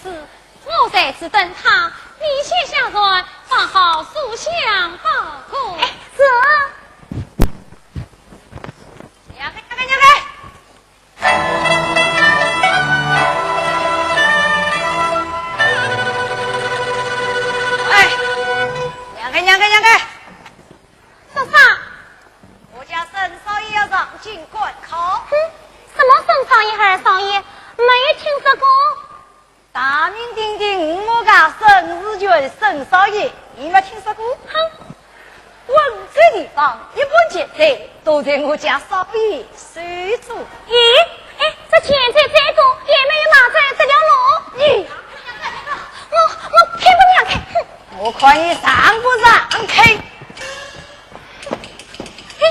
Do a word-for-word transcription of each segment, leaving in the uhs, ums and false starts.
是，我在此等他，你先下船，放好书箱包裹。哎，是。让开，让开，让开！哎，让开，让开，让开！做啥？我家沈少爷要上京赶考。哼，什么沈少爷、二少爷，没有听说过。 大名鼎鼎五毛街沈士全沈少爷，你没听说过？哼，温州地方一半钱财都在我家少爷手中。咦，哎，这钱财再多，也没有马仔这条路。你，我，我偏不让开，哼。我看你让不让开？哎。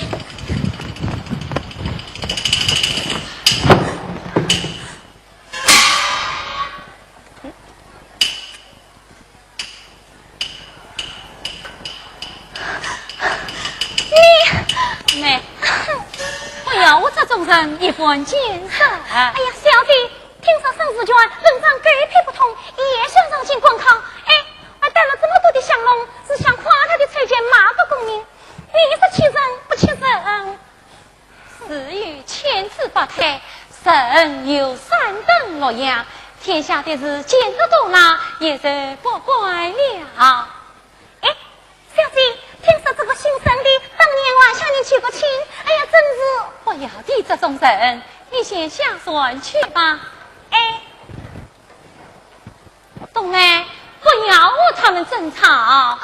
你，妹，不要我这种人一般见识。哎呀，小姐，听说沈士全文章狗屁不通，也想上京赶考。哎，我带了这么多的香笼，是想夸他的才学，马不过你。你是欺人不欺人。 树有千姿百态，人有三等六样，天下的事见得多了，也就不怪了。哎，小姐，听说这个姓沈的，当年还向你求过亲，哎呀，真是……不要提这种人，你先下船去吧。哎。 冬梅，不要和他们争吵。啊，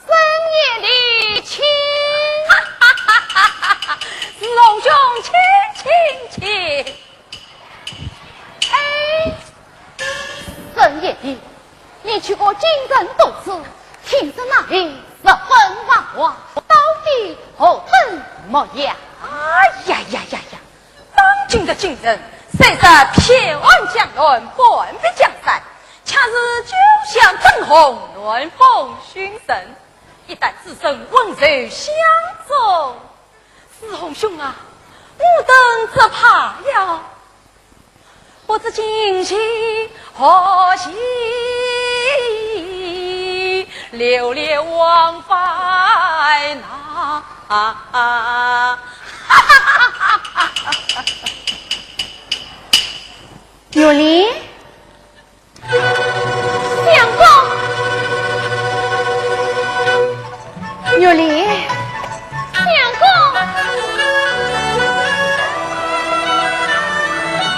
沈爷的亲。是龙兄，请，请，请。哎，沈爷的，你去过京城多次，听说那里十分繁华，到底何等模样？哎呀呀呀呀！ 当今的京城，虽说偏安江南，半壁江山，却是酒香灯红，暖风熏人。一旦置身温柔乡中，世宏兄啊，我等只怕呀，不知今夕何夕，流连忘返呐。 玉林？相公！玉林？相公！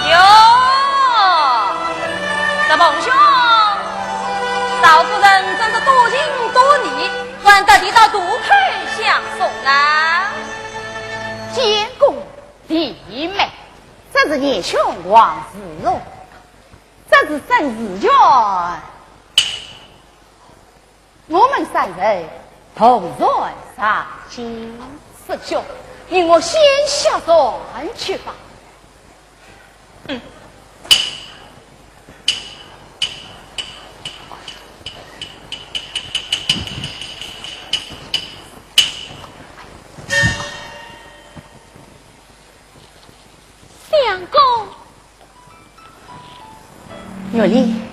哟，这孟兄，赵夫人真是多情多义，还特地到渡口相送啊。见过 弟妹，这是年兄王世龙，这是沈士全。我们三人同船上京。世全，你我先下船去吧。嗯。 相公。玉林。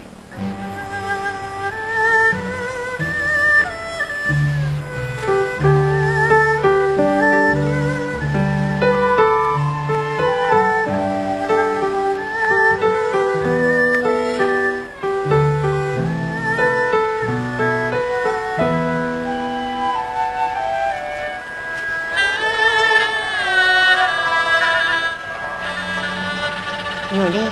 玉林。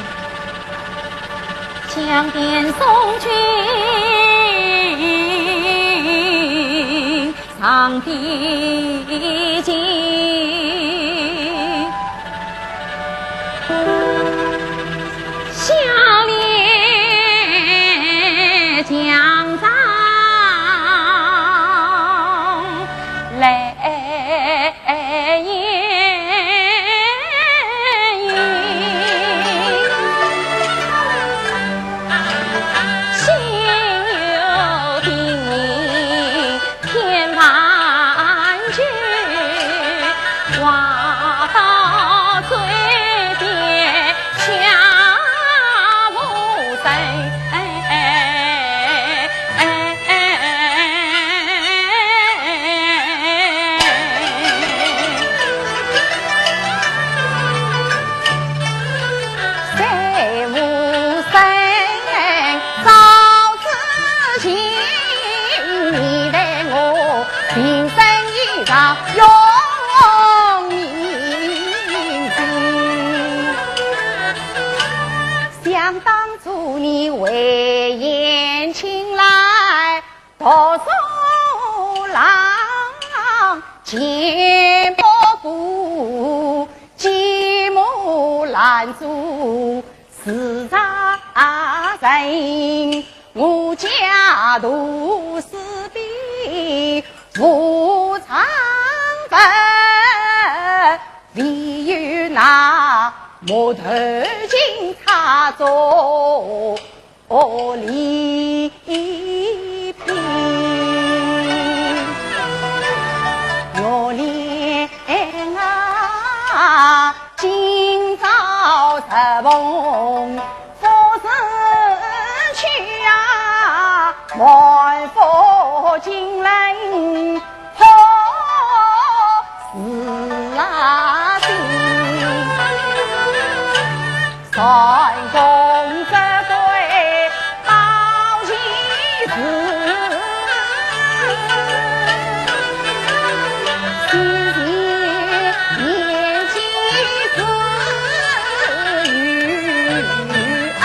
想当初你为言情来读书郎，见不得寂寞难做自在人。我家徒四壁无藏物，唯有那木头琴插座 里边。月亮啊，今朝入凤飞去啊，满腹情来 好事啊，心。三公这对宝剑是，心系年纪是与恩。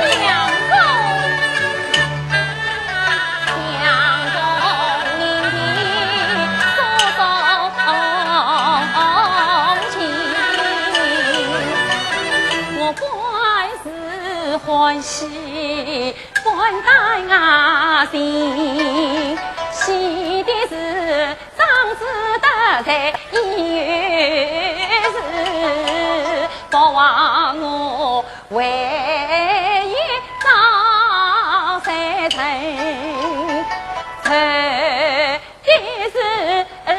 相公，相公，你的手中情，我本是欢喜，本当高兴，喜的是 长子得财，也是不枉我为一朝才人。愁的是，愁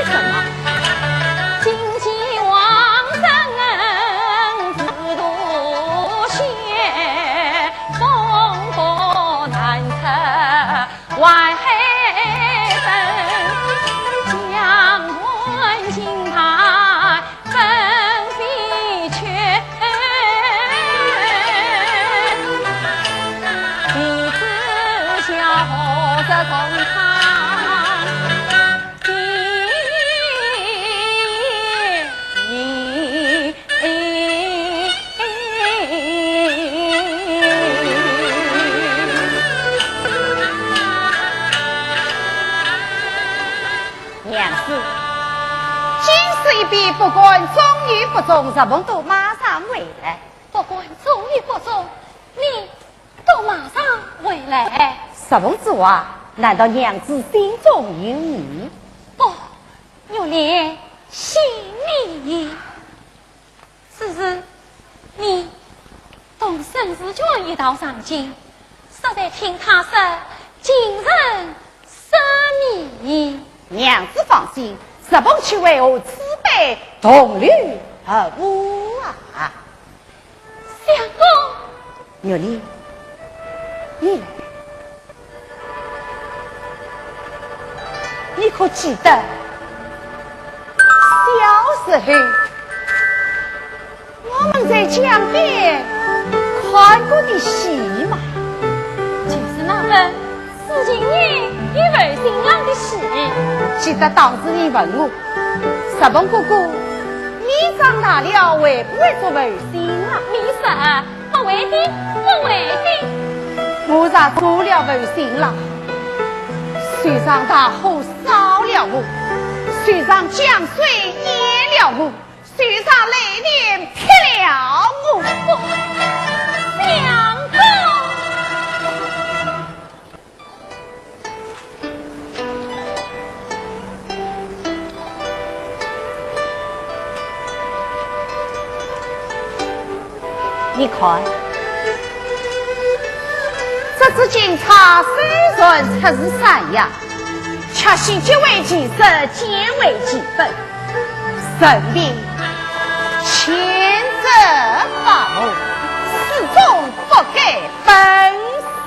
什么？今夕往生自途险，风波难测 万海奔，江南情淡分飞去，弟子小何这种唱。 娘子，今日一别，不管中与不中，石凤都马上回来。不管中与不中，你都马上回来。石凤之话，难道娘子心中有疑？不，玉莲心里有疑。 此事，你同沈紫鹃一道上京，实在听她说京城失迷。娘子放心，石凤岂会和此辈同流合污啊？相公， 玉莲，你来。你可记得，小时候我们在江边看过的戏吗？就是那本《紫金燕与负心郎》的戏。记得当时你问我， 石凤哥哥，你长大了会不会做负心郎？你说不会的，不会的。我若做了负心郎，首上大火烧了我，手上江水淹了我，手上泪点撇了我。不，相公。 你看，这支金钗虽然出自山下，却是极为奇珍，极为奇宝，人比千折百磨，始终不改本色。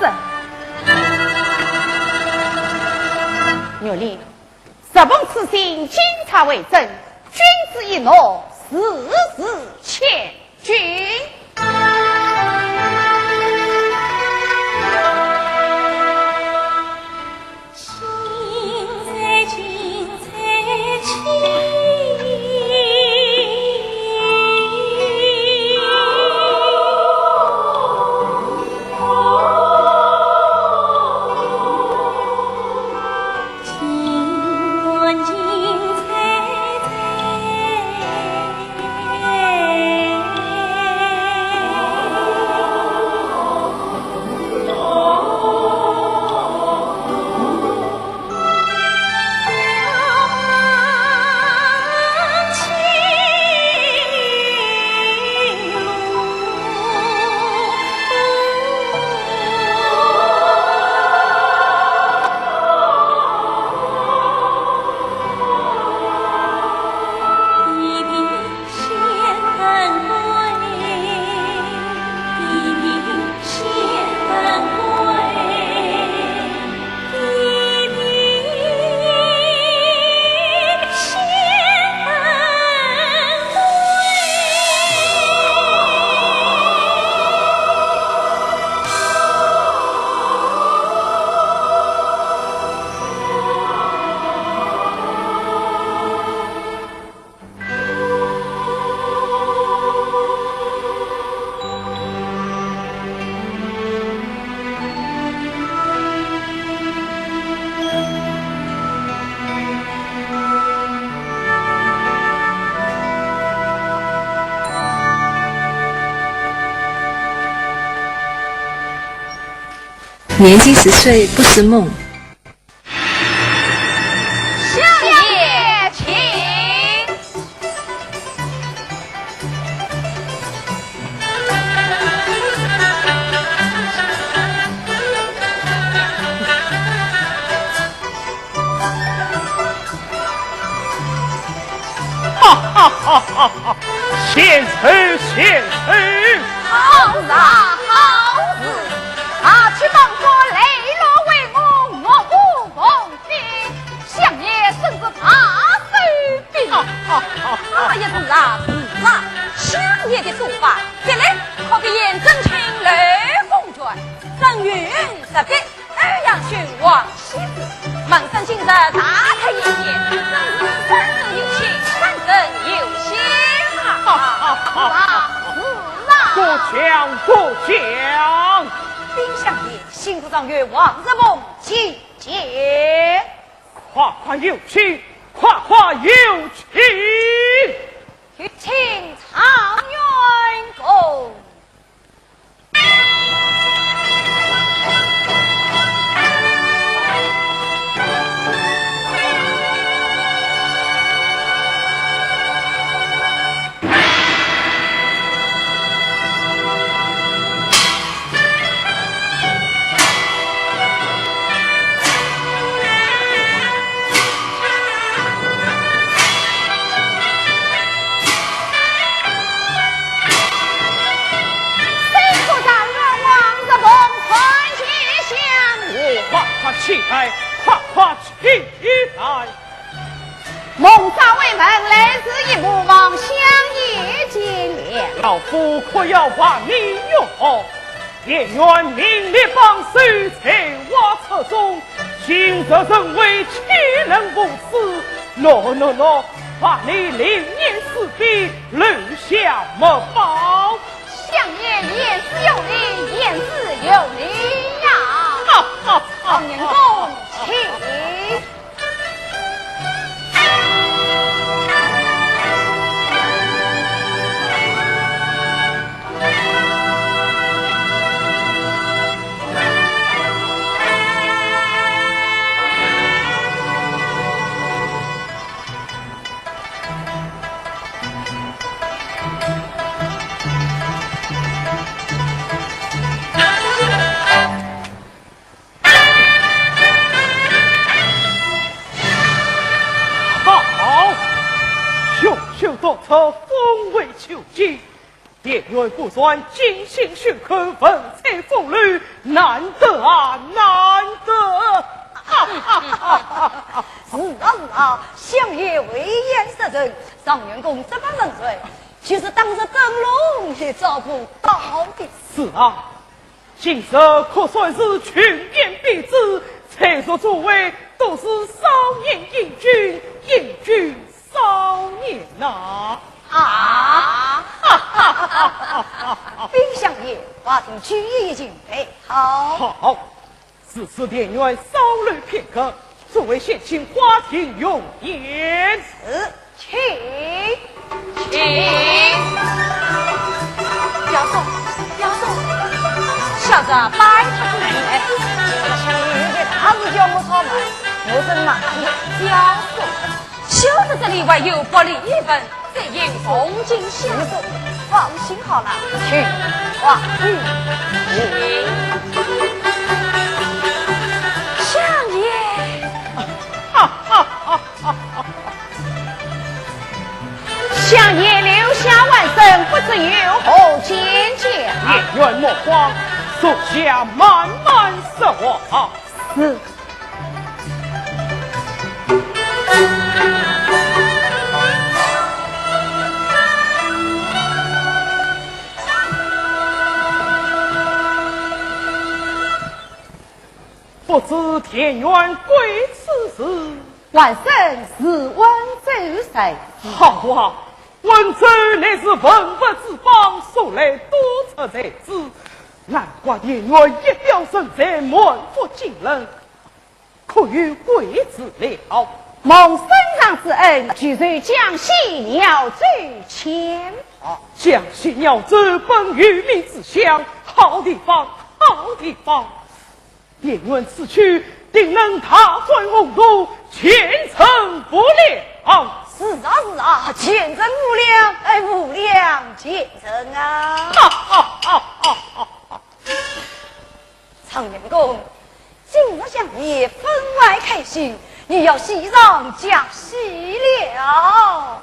玉莲，石凤此行金钗为证，君子一诺，字字千金。年轻时睡不是梦。相爷请。哈哈哈哈哈！献丑，献丑！好事啊，好事！拿去当官，雷落为我，我不奉命。相爷真是大手笔。哈哈哈哈！啊，也是啦，是啦，相爷的做法，一来可比颜真卿、刘凤全，真有实笔。 欧阳修、王羲之，门生今日大开眼界，真是三生有幸，三生有幸啊！哈哈哈哈！是啊，是啊。过奖，过奖。禀相爷，新科状元王石凤觐见。快快有请，快快有请。有请状元公。 新科状元王石凤参见相爷。快快起来，快快起来！蒙召回门，来迟一步，望相爷见谅。老夫可要话你哟。 颜渊名列榜首，才华出众，今日怎会岂能无诗？喏喏喏，罚你流年四壁，留下墨宝。相爷，言之有理，言之有理呀！哈哈哈哈！状元公请。 好，好，优秀多出，风味秋季。颜渊果然精心修口，文采风流，难得啊，难得！哈哈哈哈哈！是啊，是啊，相爷慧眼识人，状元公这般人才，就是当时灯笼也照不到的。是啊， 今日可算是群贤毕至，在座诸位都是少年英俊，英俊少年呐。啊！禀相爷，华亭酒宴已经备好。好，如此颜渊稍留片刻， 诸位先请花厅用宴。是，请，请。表叔，表叔，小侄拜他进来。哎，我想你有件大事叫我操办，我正忙着呢。表叔，小侄这里还有薄礼一份， 这应红巾箱。放心好了，请，请。相爷。相爷留下还生，不知有何见教？颜渊莫慌，坐下慢慢说话。是。 不知田园贵此事？还生是温州人。好啊，温州乃是文物之邦，素来多出才子，难怪田园一表人才，满腹经纶，可有贵子了？蒙圣上之恩，就在江西饶州前。啊，江西饶州本有名之乡，好地方，好地方。田园之曲，定能大展宏图，前程无量。是啊，是啊，前程无量，哎，无量前程啊！哈哈哈哈哈哈！状元公，今日相爷分外开心，你要喜上加喜了。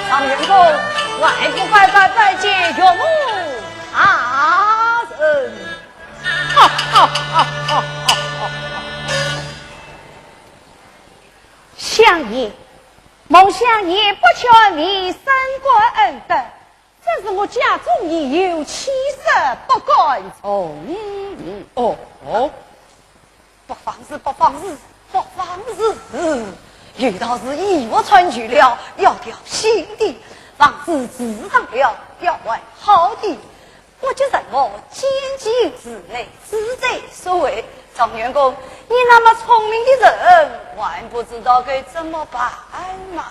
状元公，还不快快拜见岳母大人？相爷，蒙相爷不劝你升官恩德， 只是我家中已有妻室，不敢从命。哦，哦，不妨事，不妨事，不妨事。有道是衣服穿旧了，要掉新的，房子住上了，要换好的。不及什么奸计之内，自在所为。状元公，你那么聪明的人，还不知道该怎么办吗？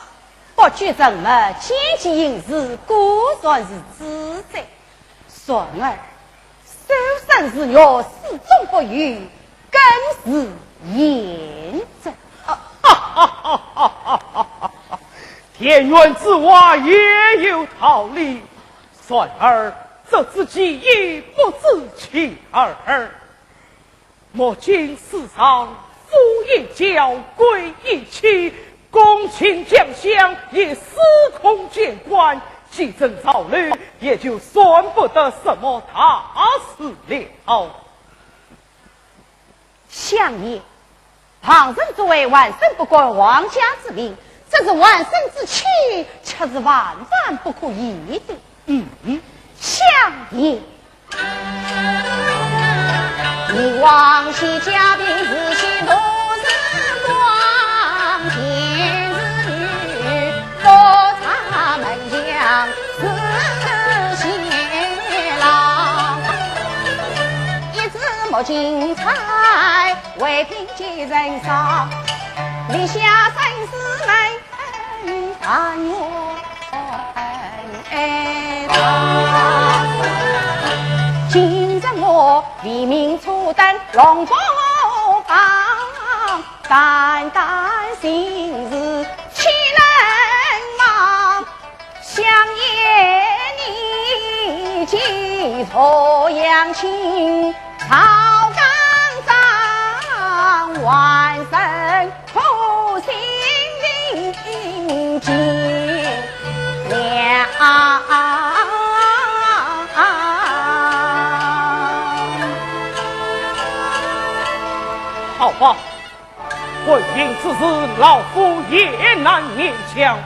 不及什么奸计行事，果然是自在。然而，修身如玉，始终不语，更是贤者。田园之话也有道理，然而这只鸡也不知其二。 目前世上，夫一娇，贵一妻，公卿将相也司空见惯，既登朝楼，也就算不得什么大事了。相爷，旁人之为玩世不关皇家之命，这是玩世之妻，却是万万不可以的。 嗯，相爷。 好吧，婚姻之事，老夫也难勉强，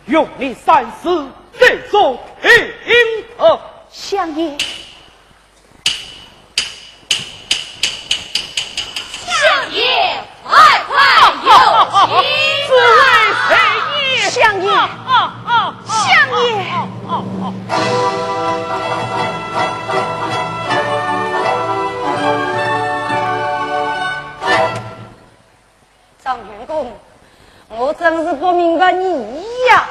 容你三思，再做定夺。相爷。 相爷，快快有请。诸位相爷。相爷。相爷。状元公，我真是不明白你呀。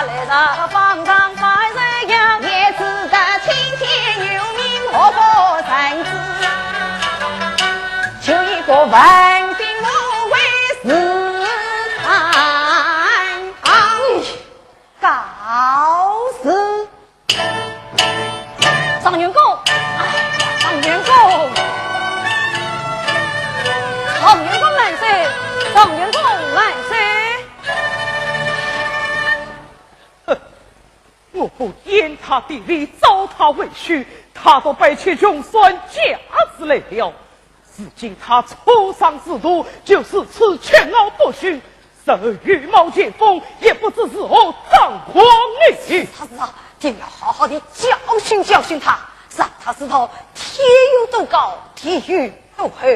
来上方丈拜在阳，也知得青天有命，祸福生死，就一个问心无愧是安。告辞。状元公，哎，状元公，状元公万岁，状元公万岁。 哼，我不点他的理，招他为婿，他倒摆起穷酸架子来了。如今他初丧仕途，就如此桀骜不驯，日后羽毛渐丰，也不知如何掌管你。是啊，是啊，定要好好地教训教训他，让他知道天有多高，地有多厚。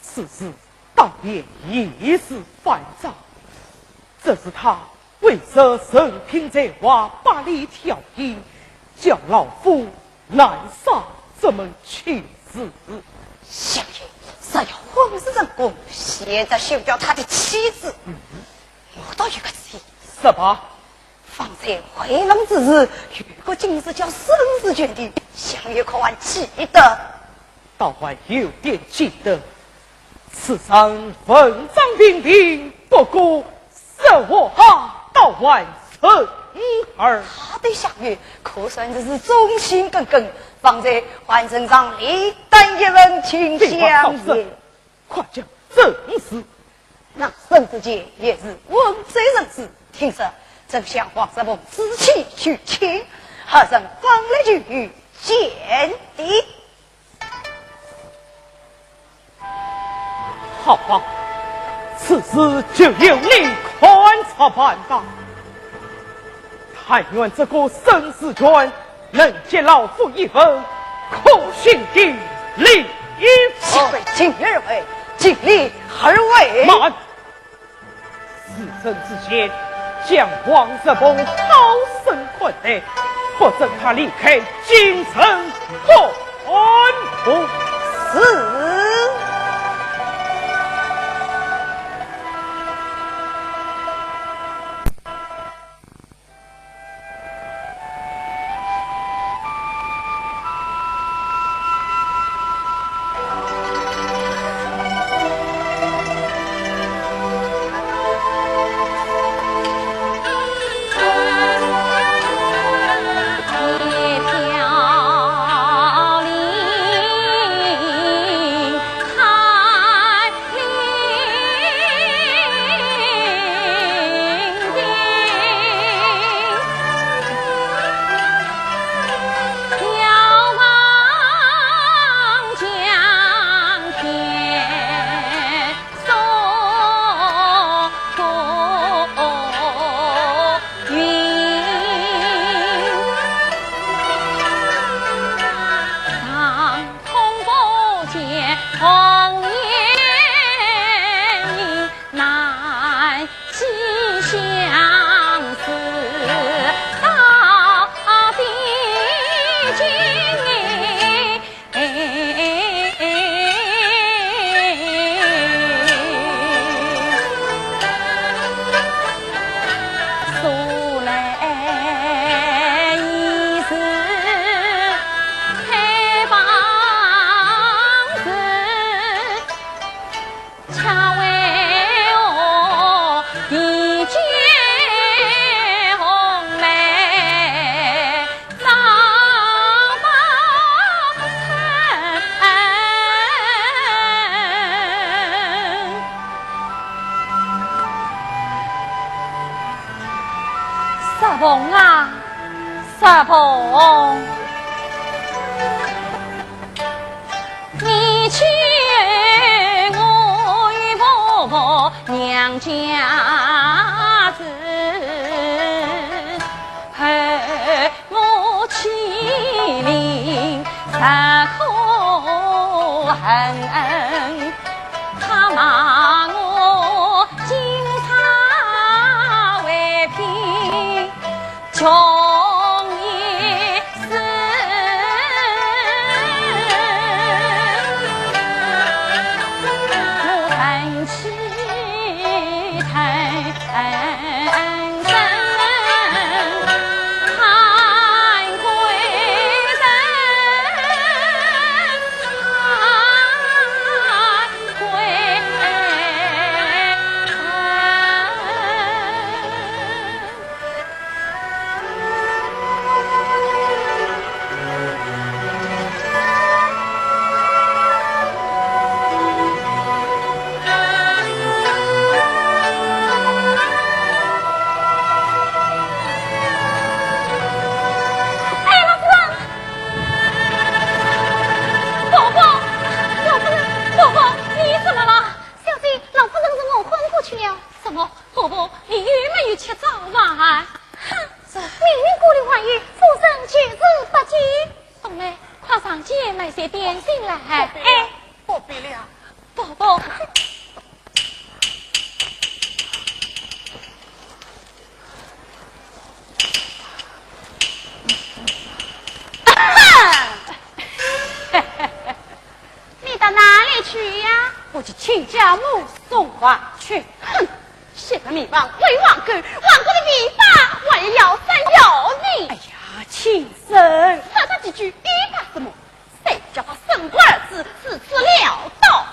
此事当年已是反掌，这是他为着人品才华，百里挑一，叫老夫难杀这门亲事。相爷，若要婚事成功，现在休叫他的妻子。嗯。我倒有个主意。说吧。 方才回廊之时，有个进士叫沈士权的，相爷可还记得？倒还有点记得。此人文章平平，不过说话倒还顺耳。他对相爷可算是忠心耿耿，方才还呈上礼单一份，请相爷。别话少说， 快讲正事。那沈士权也是文州人士，听说正向王石凤之妻许亲，何人方来就有见地？好啊，此事就由你看着办吧。 但愿这个沈士权能结老夫一份可信的礼物。请二位，请你二位。慢！事成之前，将王石凤好生款待，不准他离开京城半步。是。 石凤啊，石凤。婆婆，你有没有吃早饭？哼，明明过了还有，夫人就是不见。冬梅，快上前买些点心来。不必了，哎，不必了。婆婆。你到哪里去呀？我去请家母送饭去。哼，昔日米饭喂黄狗，黄狗的尾巴还要摇三摇呢。哎呀，亲生。说他几句，尾巴什么？谁叫他生过儿子，如此潦倒？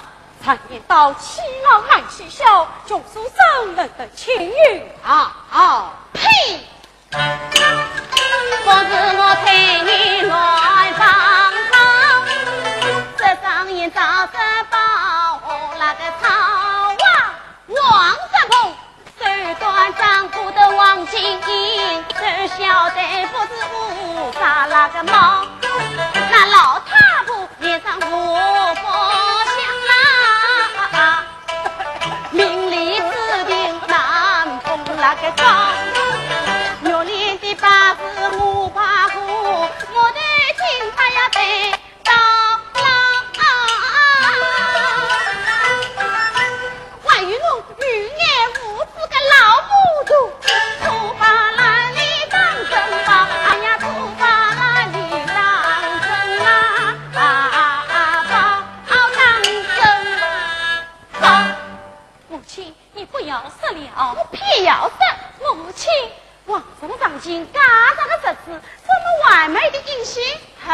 常言道，欺老还欺小，穷书生人的情由啊。呸！ 不是我推你乱放炮，这张眼照着包那个草啊，王三凤，手段丈夫的黄金印，只晓得不是乌纱那个帽，那老太婆脸上无不香啊。 名利之地难碰那个高，玉林的八字我怕火，我的心他要得到老。还有侬有眼无珠个老糊涂，土法烂泥当真宝，哎呀，土法烂泥当真啊，啊，宝当真。 母亲，你不要说了。我偏要说。母亲。皇上的长亲，家上的侄子，这么完美的音信？哼！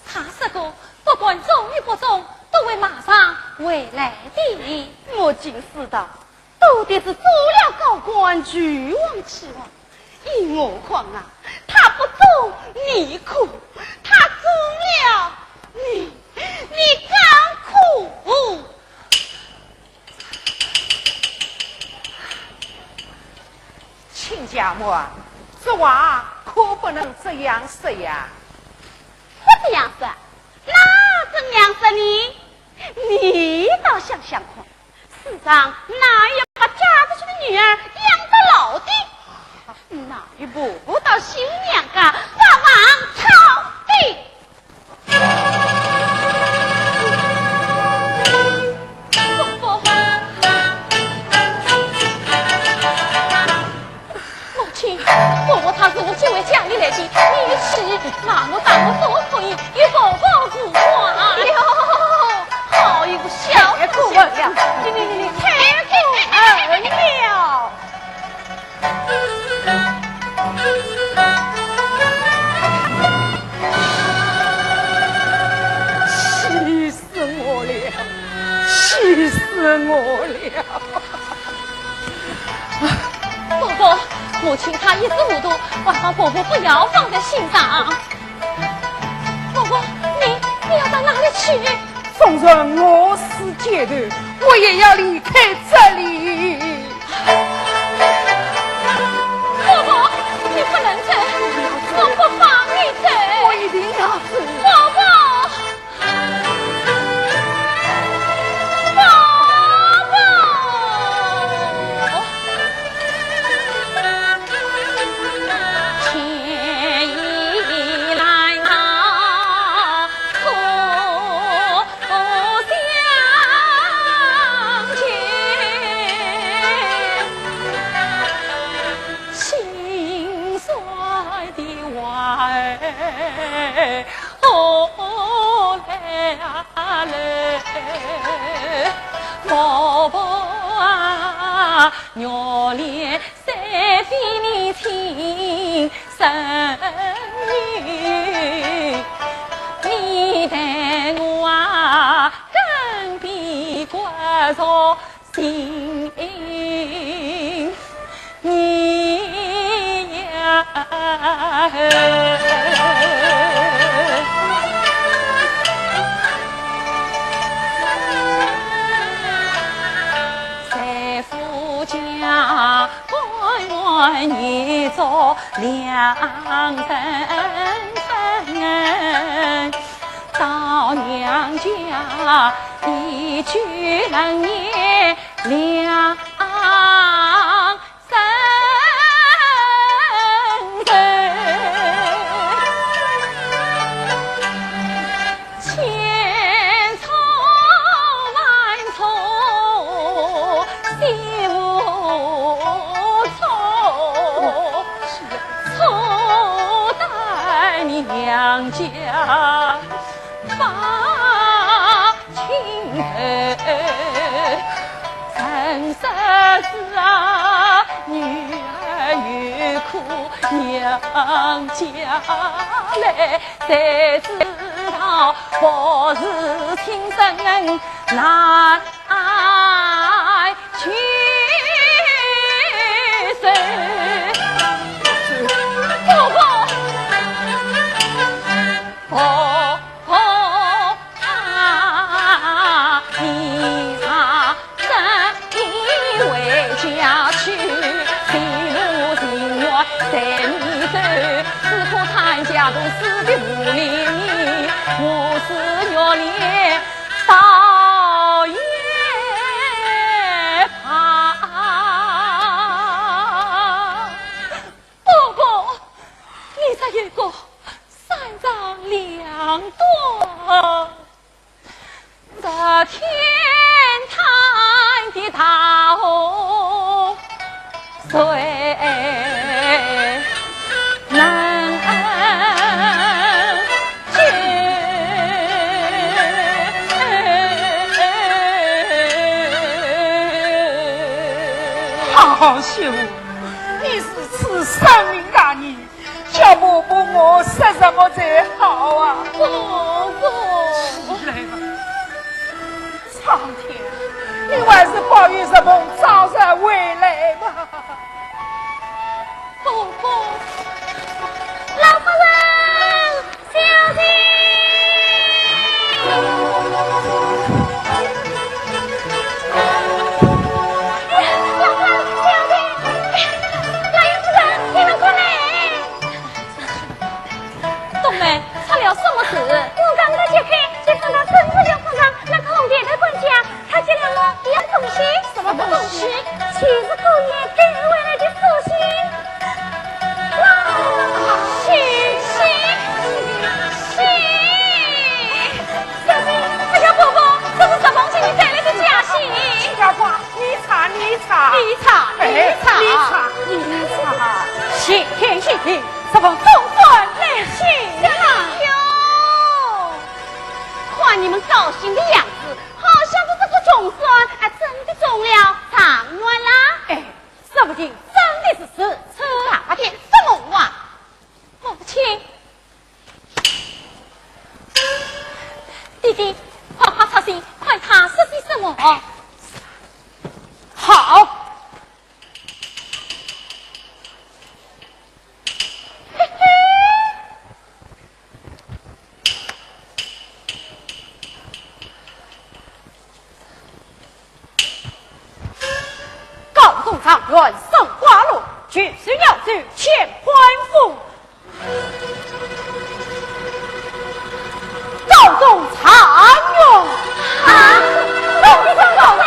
他说过，不管中与不中，都会马上回来的。母亲知道，都得是做了高官就忘记了。 依我看啊，他不中你苦，他中了你，你更苦。亲家母啊，这话可不能这样说呀。不这样说，那怎样说呢？你倒想想看， 世上哪有把嫁出去的女儿养到老的？哪有婆婆到新娘家发黄草的？婆婆。 母亲，婆婆她是我救回家里来的，你与其骂我打我都可以，与婆婆无关。哟，好一个孝顺的小娘，你你你你太过分了！气死我了！气死我了！ 婆婆，母亲她一时糊涂，还望婆婆不要放在心上。婆婆，你，你要到哪里去？纵然我死街头，我也要离开这里。婆婆，你不能走，我不放你走。我一定要走。婆婆！ 心酸的话儿哦来来，婆婆啊，原来是非你亲生女，你待我啊，更比骨肉 心呀。在夫家官员也做两等分，到娘家一句冷言两家把亲头。人说是啊，女儿有苦娘家来，谁知道不是亲生男 爱情深。婆婆，婆婆啊，你啊，这一回家去，谁无情愿随你走，只可参加同死的无怜你，我是玉莲 倒也罢。婆婆，你这一个三长两短，这天塌的大祸，谁 能救？好媳妇，你如此深明大义，叫婆婆我说什么才好啊？婆婆。起来吧。苍天，你还是保佑石凤早日回来吧。 婆婆，老夫人，小姐。哎呀，老夫人，小姐，哎呀，老夫人，你们快来。冬梅，出了什么事？我刚刚揭开，就看到真是要碰上那个红点头管家， 他给了我一样东西。什么东西？就是姑爷带回来的书信。哇，信，信，信！小姐，哎呀，婆婆，这是什么东西？你带来的假信？家官，你查，你查。你查，哎，你查。你查，你查。谢天谢地，这封总算来信了。哟，看你们高兴的样子， 好像是这个总算还真的中了状元啦。哎，说不定真的是如此。大白天什么话？母亲，爹爹，快快出信，看他说些什么。好。 告状状元升花落，举首扬州乾坤府。告状状元。啊，告状状元。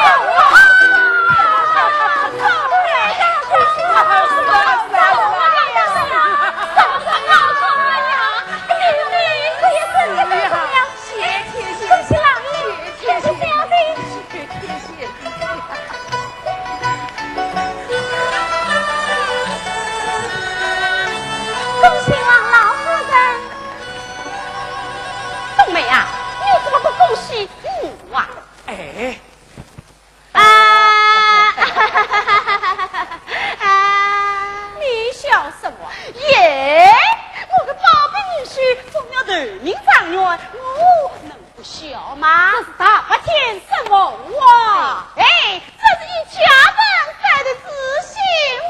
恭喜王老夫人。冬梅啊，你怎么不恭喜我啊？哎， 啊，啊，你笑什么？耶，我个宝贝女婿中了头名状元，我能不笑吗？这是大白天什么话？哎，这是一家人办的事情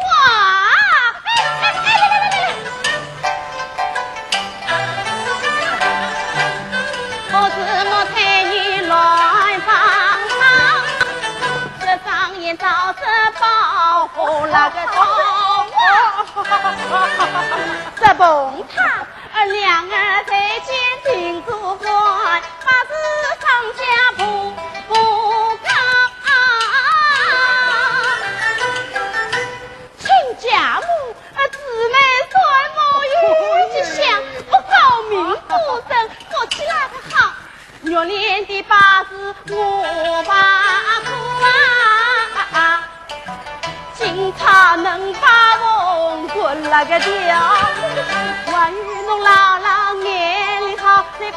哇！哎，哎，哎，来，来，来，来。 我是木炭里乱放放，这张眼照着包裹那个刀啊，这pompa儿两儿在肩顶子管，把子上下不不高。 亲家母，呃，姊妹算我有吉祥，我高明不成，我起来个好。玉莲的八字我把过啊，警察能把我滚了个掉，还有侬老老眼来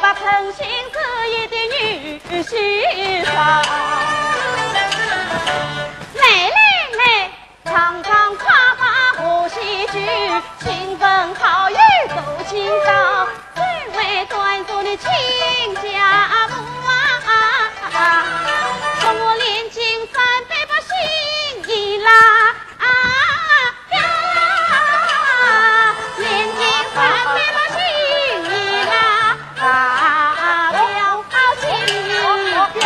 来来，唱唱快快贺喜剧，亲朋好友都请到，最为端庄的亲家母啊，祝我连金三百把心意啦。 啊呀，连金三百把心意啦，啊，表心意表。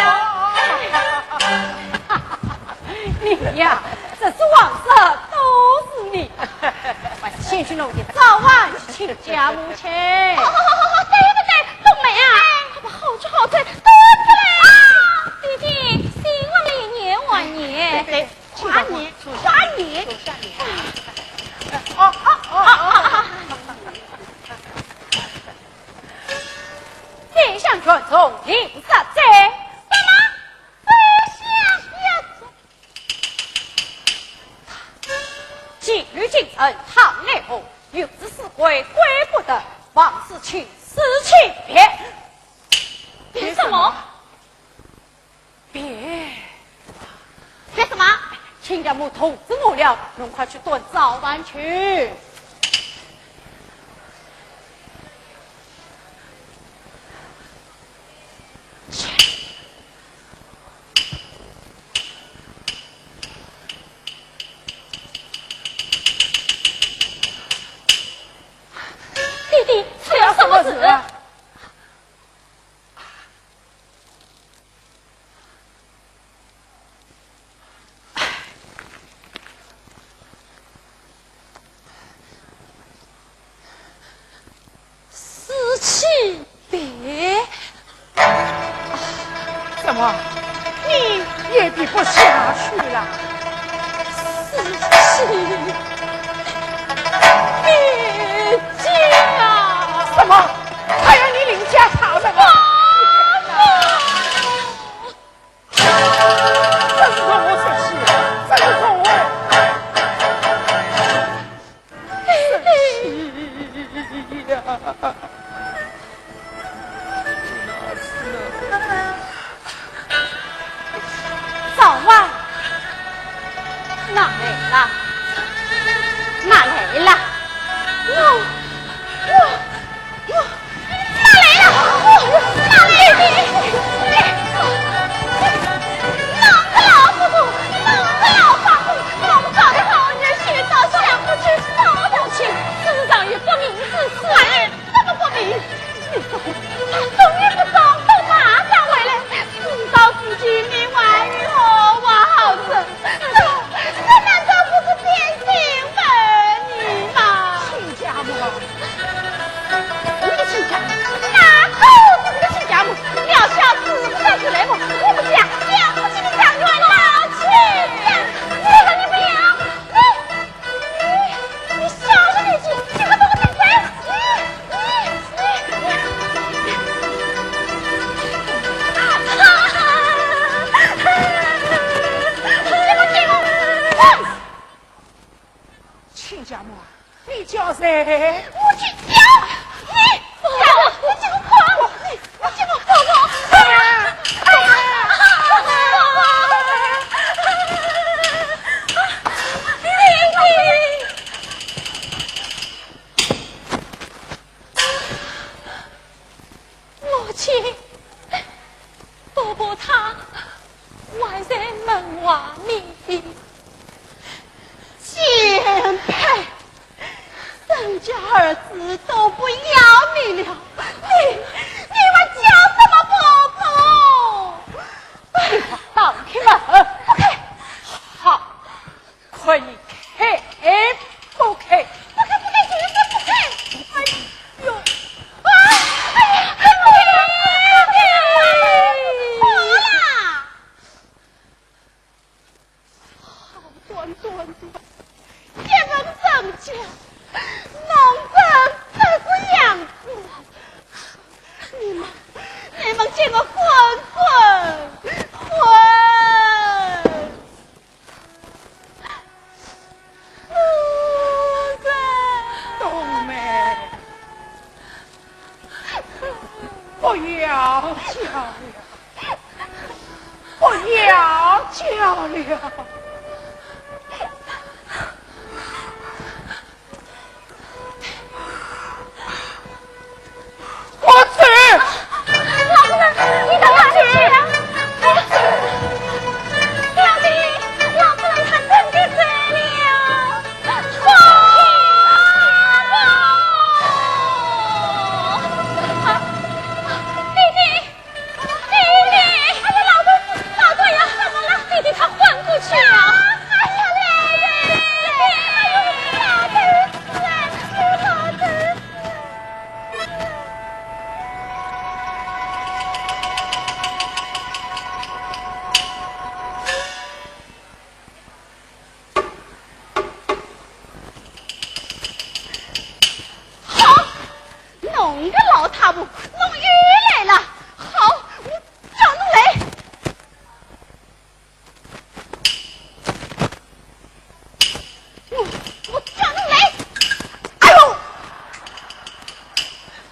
你呀，这是王色都是你。我先去弄点早饭去请家母去。好，好，好，好，好，对不对？冬梅啊，哎，好吃好穿，都出来。啊，爹爹，新了没有年完年？对，对。 快点，快点。哦，哦，哦，哦。宰相全从定杀哉。什么？宰相也从？既入京城，倘来无，有事死鬼归不得，王世清死期别。别什么？ 别，别什么？亲家母通知我了，侬快去端早饭去。去。爹爹，出了什么事？ 死期别？怎么，你也比不下去了？死期别家。什么？还要你林家他们啊？ 真是让我生气，真是让我生气呀！早饭拿来了，拿来了。我，我， 哪来了？哪来的？啷个老不公，啷个老八公，我们找的好人，现在想不起啥东西，世上有不明之事。哎，什么不明？你说，他终于不找，到马上回来，事到如今，你还有何话好说？ 这，这难道不是变心吗？你嘛，亲家母，你的亲家母，哪个是你的亲家母？你要小子不要出来么？我们家了不起的长官老亲家，这个你不要，你，你，你小子年纪，这个东西，你。 亲家母啊，你叫谁？我去叫你，你给我跑开，你给我跑开！哎呀，哎呀，你，你。 母亲，伯伯他还在门外呢。贱胚，人家儿子都不要你了，你，你们叫什么伯伯？哎，打开门！不开。好。 可以开不开？不开，不开，就是不开！哎呦，啊，哎呀，哎呀，哎呀，好啦！好端端的，一份人家，弄成这个样子，你们，你们给我滚，滚，滚！冬梅。要叫了，不要叫了。我走。老夫人，你到哪里去啊？我走。小姐，老夫人她真的走了。啊，弟弟，弟弟，哎呀，老头子，老头呀，怎么了？弟弟他昏过去了。哎呀，老头子，哎呦，老头子，哎，老头子。好，侬个老太婆，侬又来了。好，我叫侬来。 我，我叫侬来。哎呦！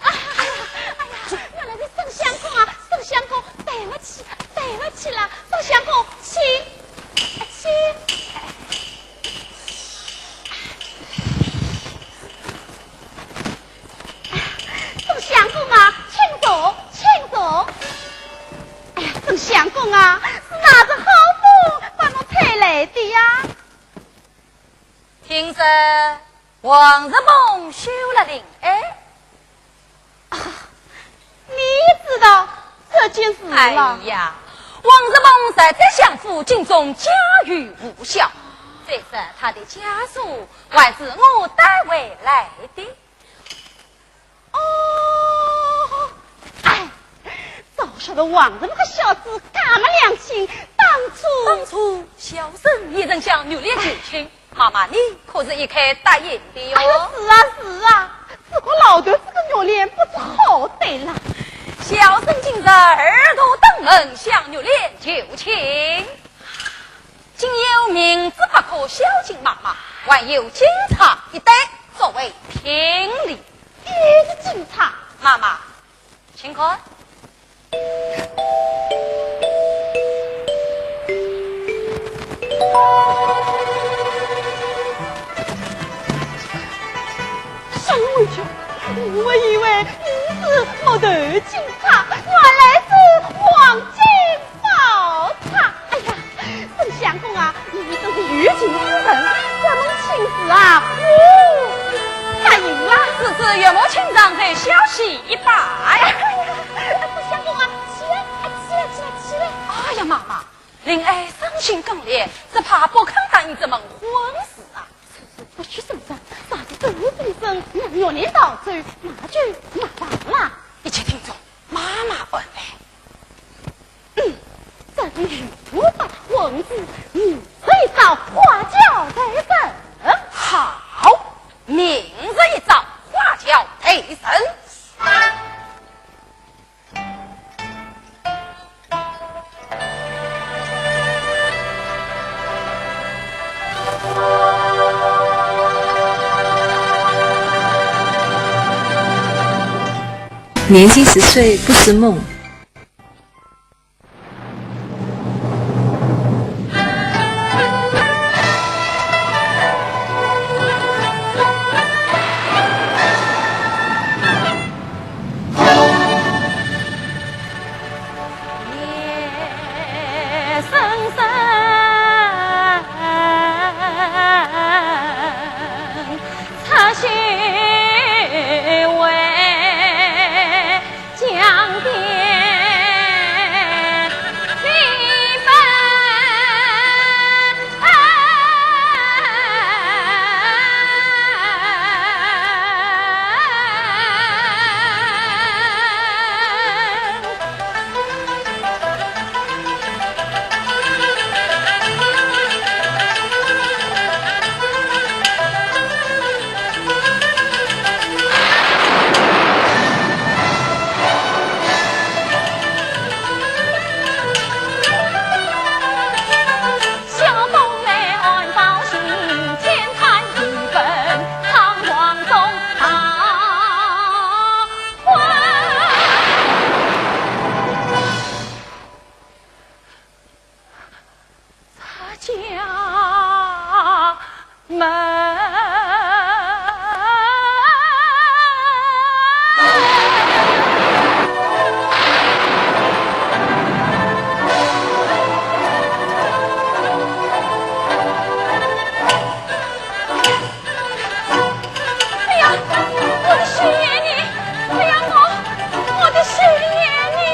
啊，哎呀，哎呀，原来是沈相公啊，沈相公，对不起，对不起啦，沈相公，请，请。 沈相公啊，请坐，请坐。哎呀，沈相公啊，是哪只好风把侬吹来的呀？听说王石凤休了令爱。啊，你也知道这件事了？哎呀，王石凤在在相府敬重，家喻户晓。再说她的家书还是我带回来的。 哦，哎，早晓得王石凤那个小子这么良心，当初，当初小生也曾向玉莲求亲，妈妈你可是一口答应的哟。哎呦，是啊，是啊，只可老头子个玉莲不知好歹了。小生今日二度登门向玉莲求亲，竟有明珠八颗孝敬妈妈，还有金钗一对作为聘礼。 也是金钗。妈妈，请看。沈文秋，我以为你是木头金钗，原来是黄金 宝钗。哎呀，沈相公啊，你真是有情之人，这门亲事啊，我答应了。此次岳母情长，再小喜一拜。哎呀，沈相公啊，起来，哎，起来，起来，起来。哎呀，妈妈，令爱伤心更烈，只怕不肯答应这门婚事啊。 不许声张，若是真有风声，让玉莲逃走，那就麻烦了。一切听从妈妈安排。嗯，这个女徒把婚事，明日一早花轿待人。好，明日一早花轿待人。 年轻似水不似梦。门。哎呀，我的雪雁呢？哎呀，我，我的雪雁呢？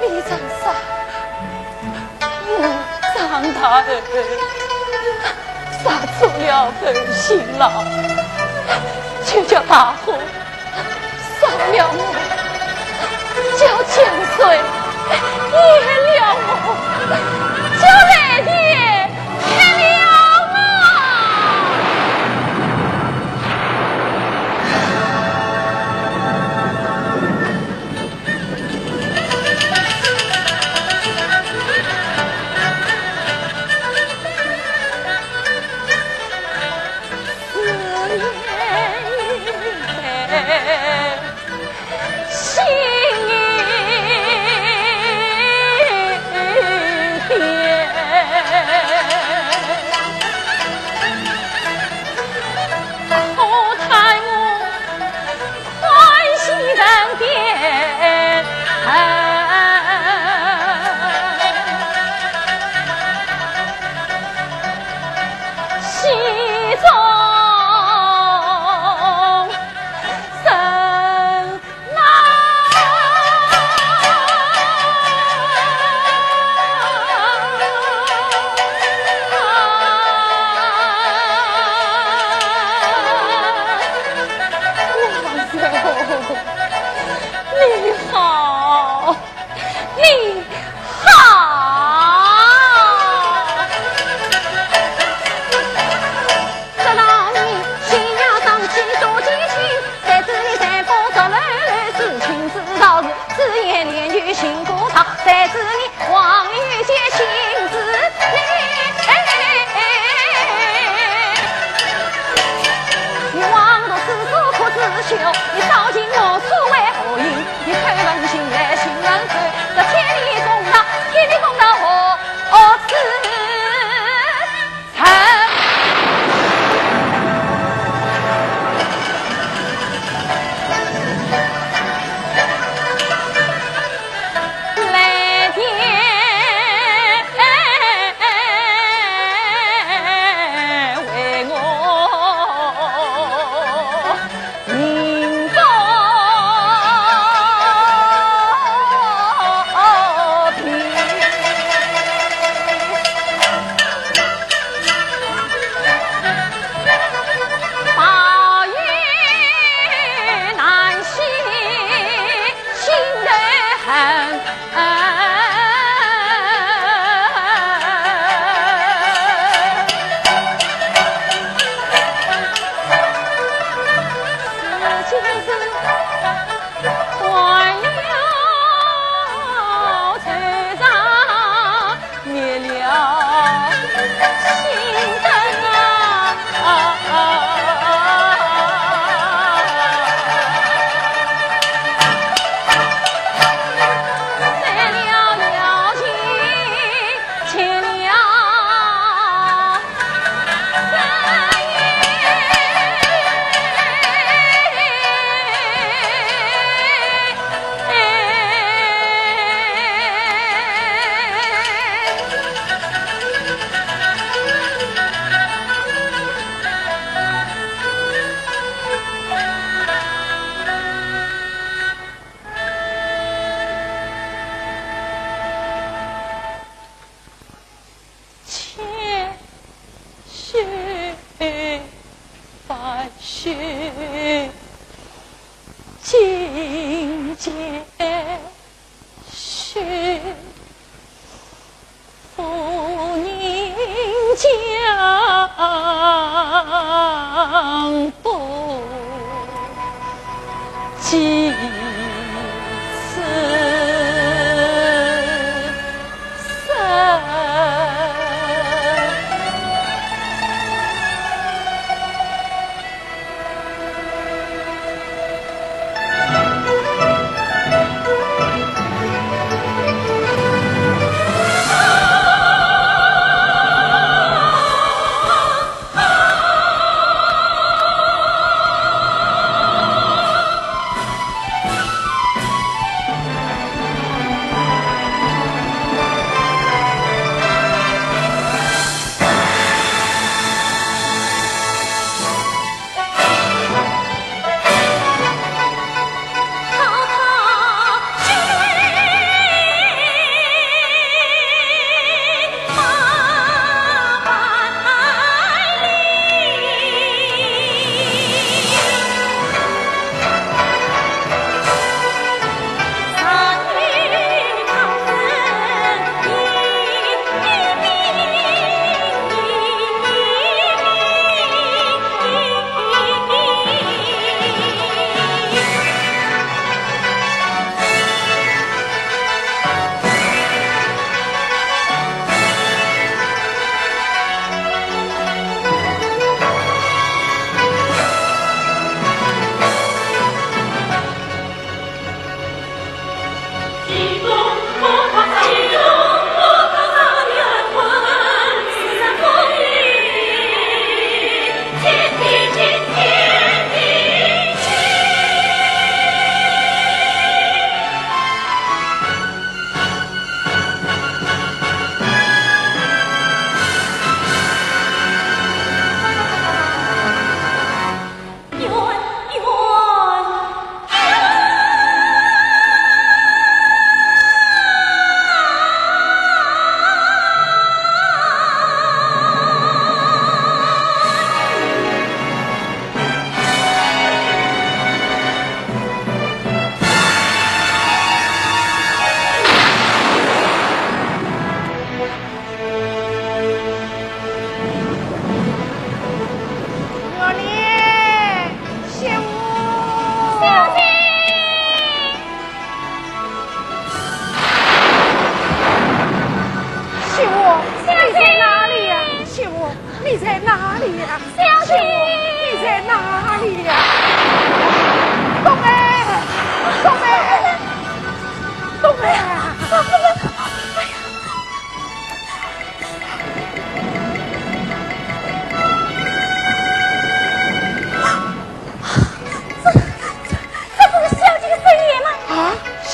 李长沙，我张大儿杀错了本新郎，就叫大火 杀了我，叫江水淹了我，叫雷电劈了我。在此你望有些心事，你望得四处哭似羞，你烧尽我所为何因？你口问心来心问口，这千里公道，千里公道何何处？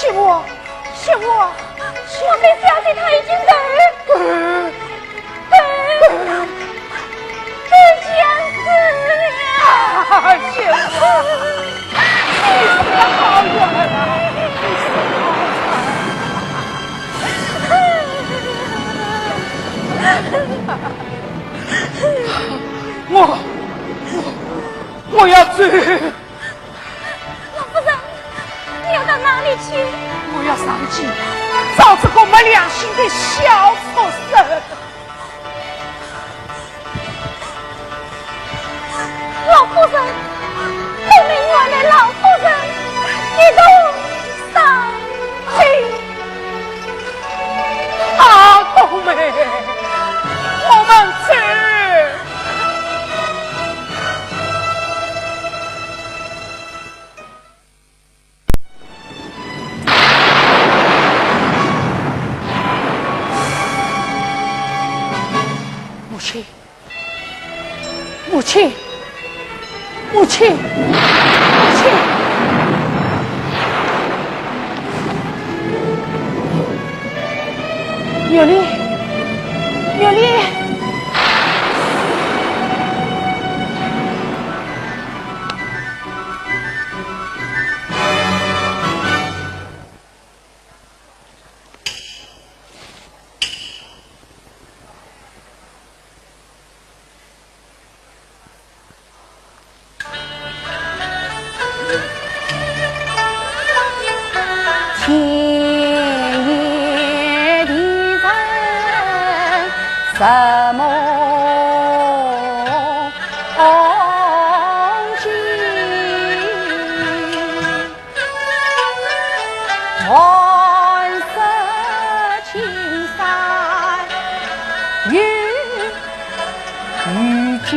媳妇，媳妇，我跟小姐她已经走，走，走相思了。啊，媳妇，你死得好冤枉啊！你死得好冤枉啊！我，我，我要走。 老夫人，你要到哪里去？我要上京找这个没良心的小畜生。老夫人，我们原谅老夫人，一同上京。啊，冬梅，我们走。 母亲，母亲，母亲，母亲！玉莲，玉莲！ 天也地人什么情？ 寒舍青山有雨景。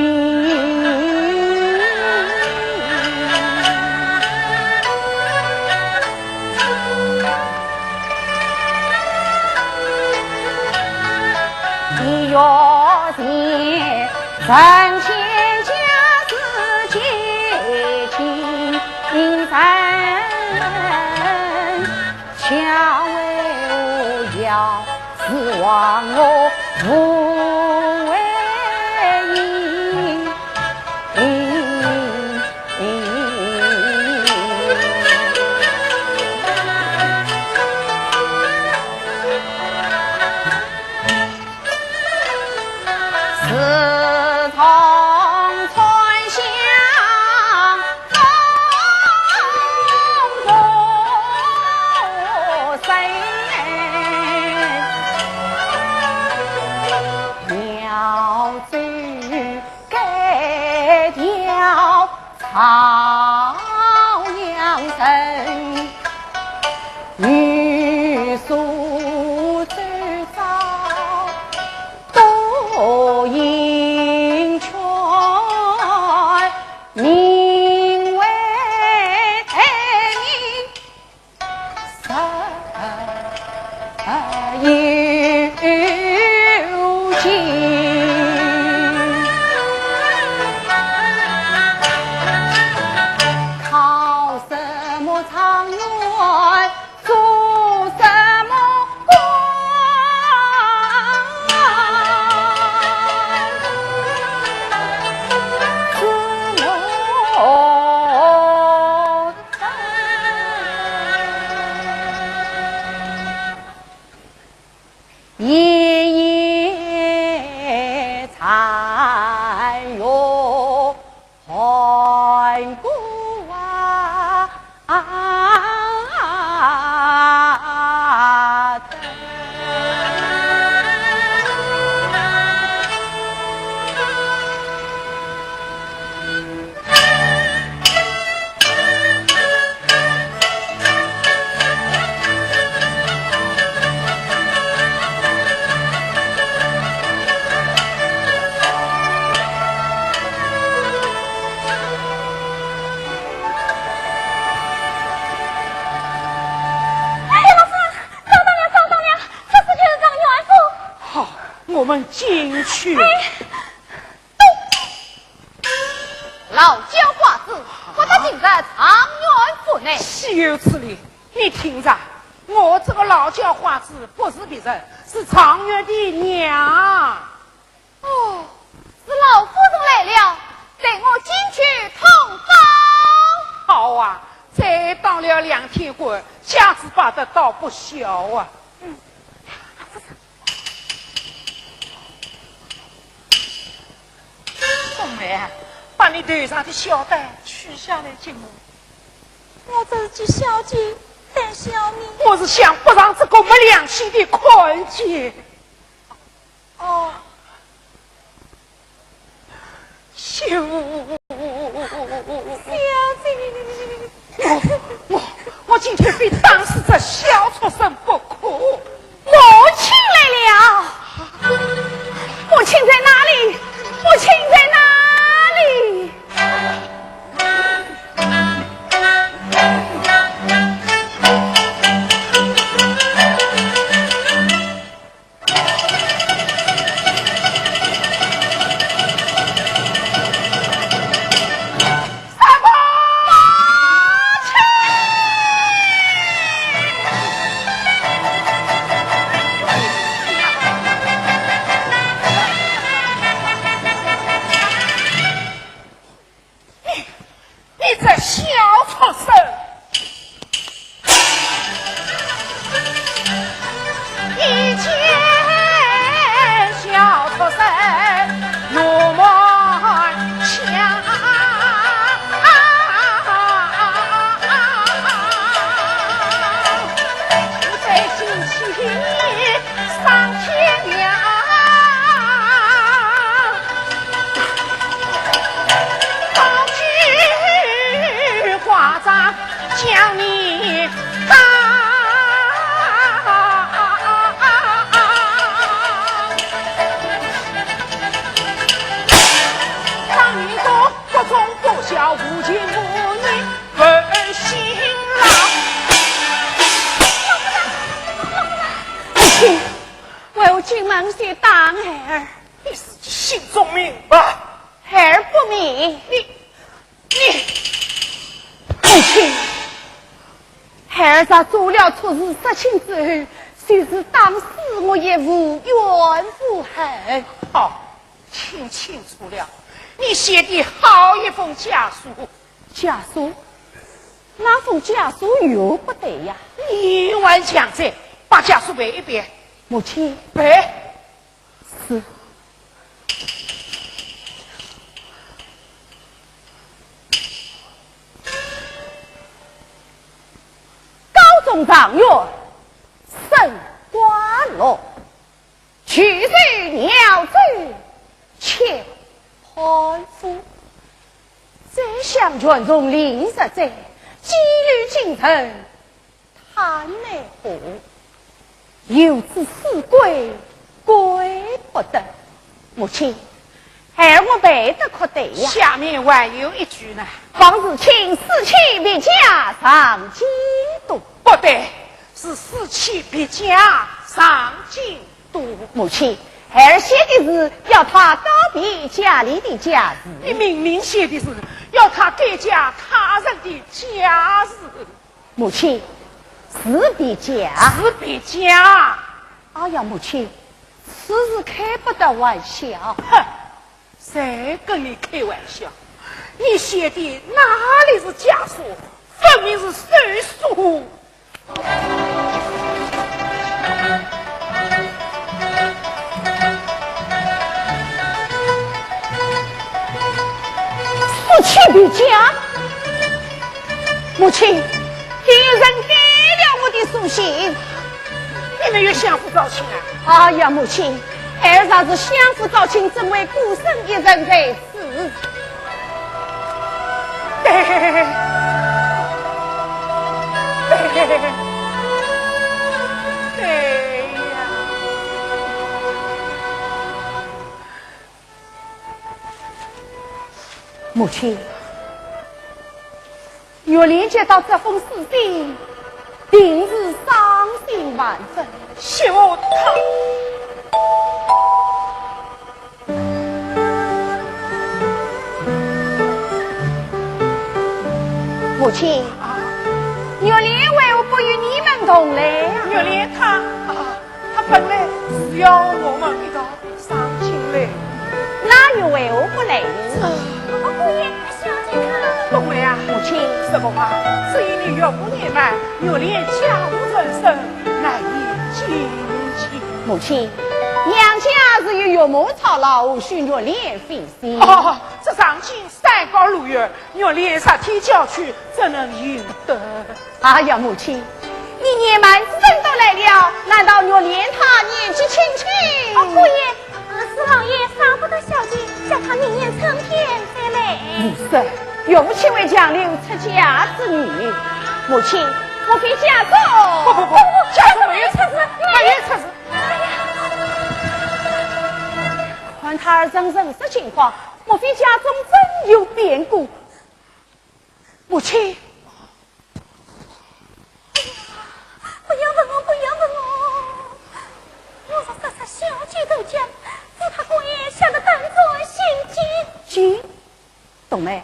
你要是 人间家事皆尽人，家为何要是忘我无为人？自从川湘东吴山，苗族改朝。 朝阳城，玉树周遭多银圈，名为人 有情。考什么状元，做什么官，什么 一夜残月寒孤灯。 哎呀，老夫人，找到了，找到了，这是就是状元府。好，我们进去。哎， 老妖怪子，不得进入状元府内。岂有此理！你听着，我这个老叫花子不是别人，是状元的娘。哦，是老夫人来了，待我进去通风。好啊，才当了两天官，架子摆得倒不小啊。嗯。 冬梅，把你头上的孝带取下来给我。我这是给小姐戴孝呢。我是想不让这个没良心的看见。哦。 秀。小姐。我，我，我今天非打死这小畜生不可。母亲来了。母亲在哪里？母亲在哪里？ 你，你这小畜生！一见小畜生怒满腔。我在心里 上天堂，高举花杖将你打。当年我国中不孝无情无义， 不孝。母亲，为何今晚先打孩儿？你自己心中明白。孩儿不明。你，你，母亲，孩儿若做了错事，杀亲之后，就是打死我也无怨无恨。好，听清楚了，你写的好一封家书， 家书？那封家书又不对呀。你还强嘴，把家书背一遍。母亲。背。是。高中状元沈官洛， 举手鸟州且判夫。宰相权重令实在，几率京城叹奈何。游子思归归不得。母亲，孩儿我背得可对呀？下面还有一句呢。方世卿死期别驾上京都。不对，是死期别驾上京 都。母亲，孩儿写的是要他告别家里的家事。你明明写的是要他改嫁他人的家事。母亲，是别嫁。是别嫁。哎呀，母亲，此事开不得玩笑。哼，谁跟你开玩笑？你写的哪里是家书，分明是手书。 死期别驾？母亲，竟有人改了我的书信。你没有相府招亲啊？哎呀，母亲，儿子是相府招亲，怎会孤身一人在 是。哎呀，哎呀。母亲，玉莲接到这封书信，定是伤心万分。是我他。 母亲，啊，玉莲为何不与你们董来啊。玉莲她，啊，她本来是要我们一道上京来。那又为何不来呢？姑爷，小姐她……董来啊。母亲。什么话？只因你岳父年迈，玉莲家无人参，难以进京。母亲，娘家是有岳母操劳，何须玉莲费心？哦，这上京山高路远，玉莲十天郊去，怎能行得？ 哎呀，母亲，你年迈之人都来了，难道玉莲她年纪轻轻？哦，姑爷，呃，是老爷舍不得小姐，叫她明年春天再来。你说，岳父岂会强留出家之女？母亲，莫非家中……不，不，不，家中没有出事，没有出事。看她二人神色情况，莫非家中真有变故？ 母亲。不要问我，不要问我。我若说出小姐投江，只怕姑爷吓得胆战心惊。惊？冬梅，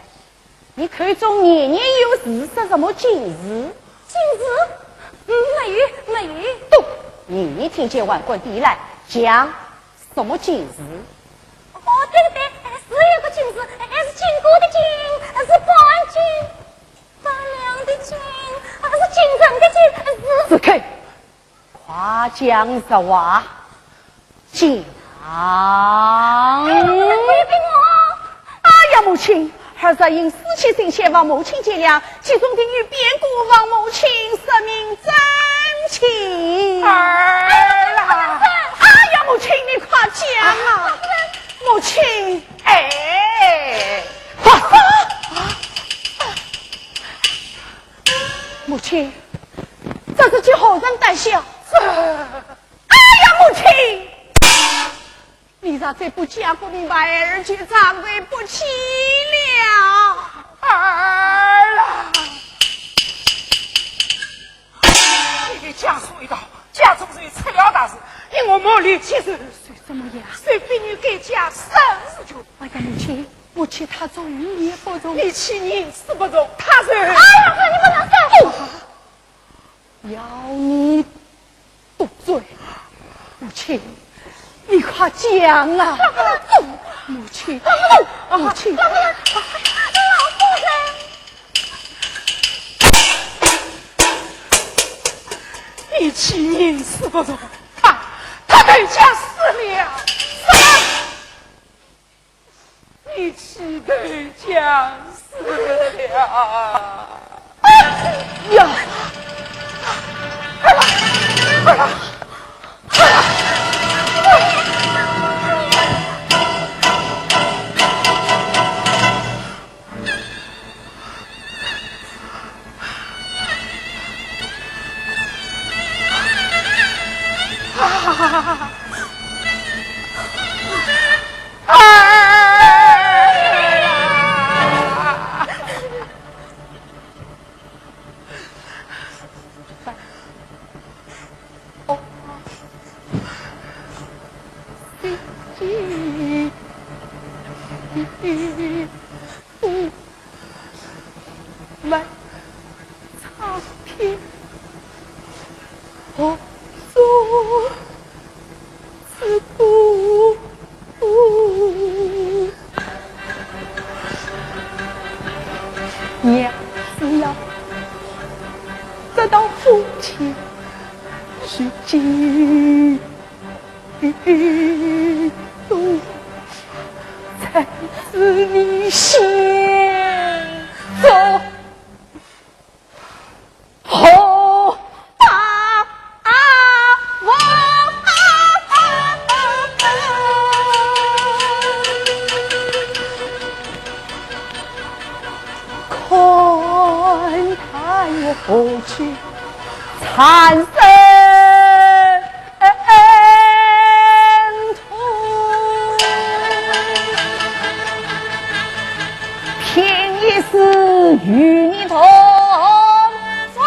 你口中年年有事，说什么惊事？惊事？嗯，没有，没有。对，年年听见还敢提来讲。 什么惊事？哦，对对对，哎，是有个惊事，哎，是经过的经，是半斤八两的斤，啊，是京城的京，是……住口！快讲实话，讲。哎，不要逼我。哎呀，母亲， 二十因思妻心切，望母亲见谅，其中定有变故，望母亲说明真情。儿啦！哎呀，母亲，你快讲啊！母亲。哎。啊！母亲，这是叫何人胆小？这……哎呀，母亲！ 你若再不讲个明白，儿就站对不起了。儿啊！你的家书一到，家中就出了大事，令我满脸记恨。谁这么样？谁逼你改嫁沈世钧？哎呀，母亲，母亲她做人也不容。你欺人是不容，她是……哎呀，你不能说。 要你多嘴。母亲，你快讲啊！母亲，母亲。你欺人是不容，她，她投江死了。你气得将死了。哎呀！娘子啊，这道夫妻是几度，才知你心中。 好大啊！看他也不去缠身 痛，拼一世与你同床。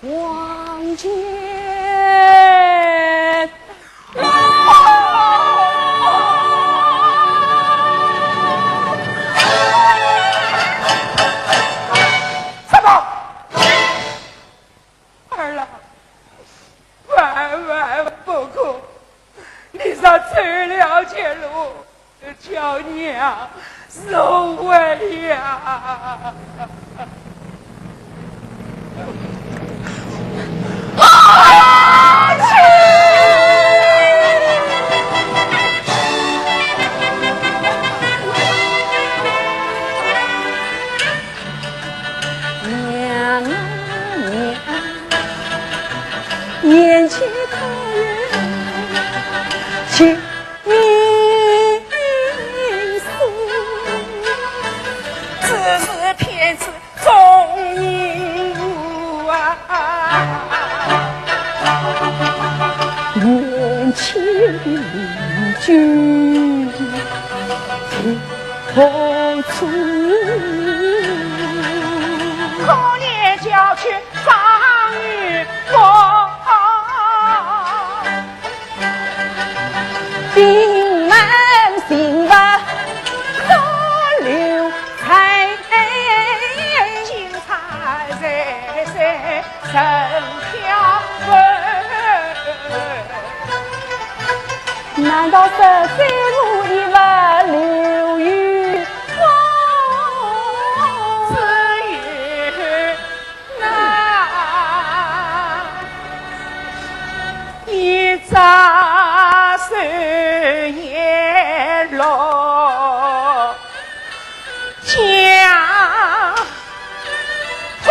望见娘啊娘，眼前可有情人思？只是天赐 中年妇啊，年轻的邻居何处？可怜郊区上有我。 闭门寻访可留采？金钗在手人挑问。难道是在乎一物留于我？只有 那一朝水叶落江河。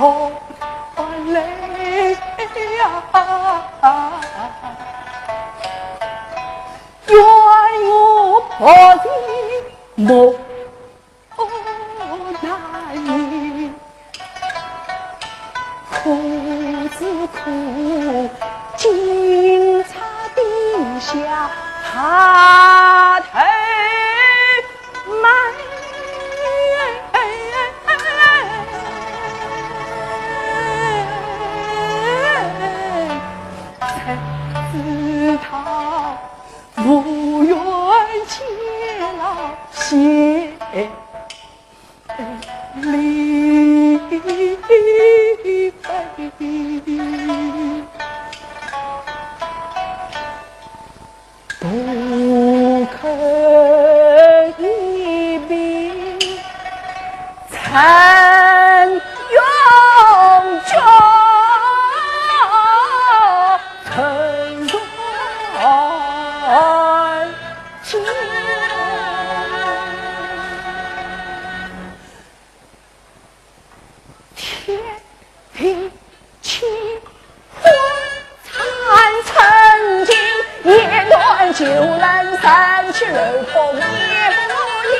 我来呀，愿我不是莫难，苦只苦警察地下下头。 慢，才知道无缘见老先。 不肯一并参永久，曾断情。天地清欢惨曾经，夜断酒冷三尺楼风夜不夜。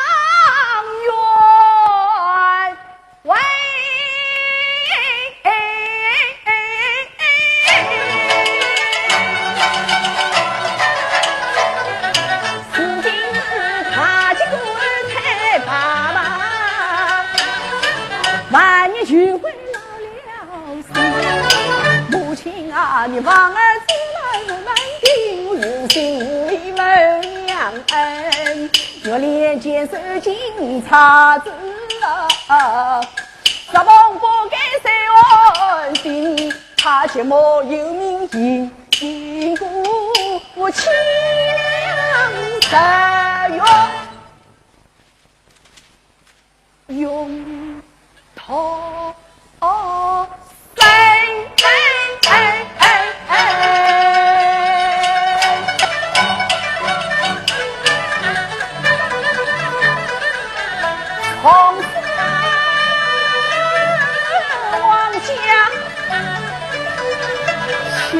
状元。如今是大吉国泰爸爸，万年聚会老了。 母亲啊，你望儿子来我们定，我有心为儿娘恩，月里见手金钗子啊，十梦不改谁安心，他寂寞又铭记，经过我凄凉十月。 永同生。从此往家乡。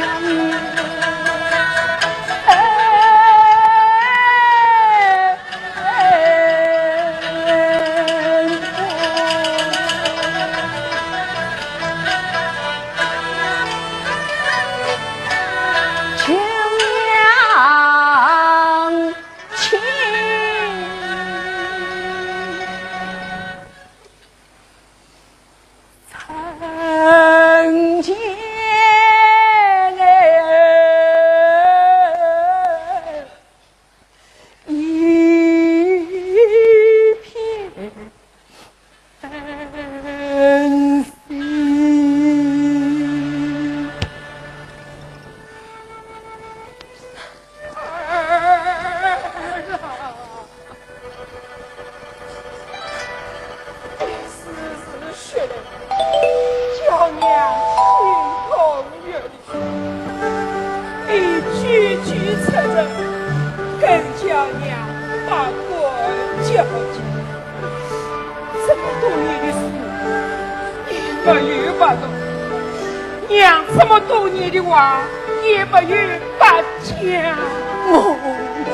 叫娘心痛欲裂。 你句句出征，更叫娘百感交集。这么多年的事，你没有白读，娘这么多年的话，也没有白讲。母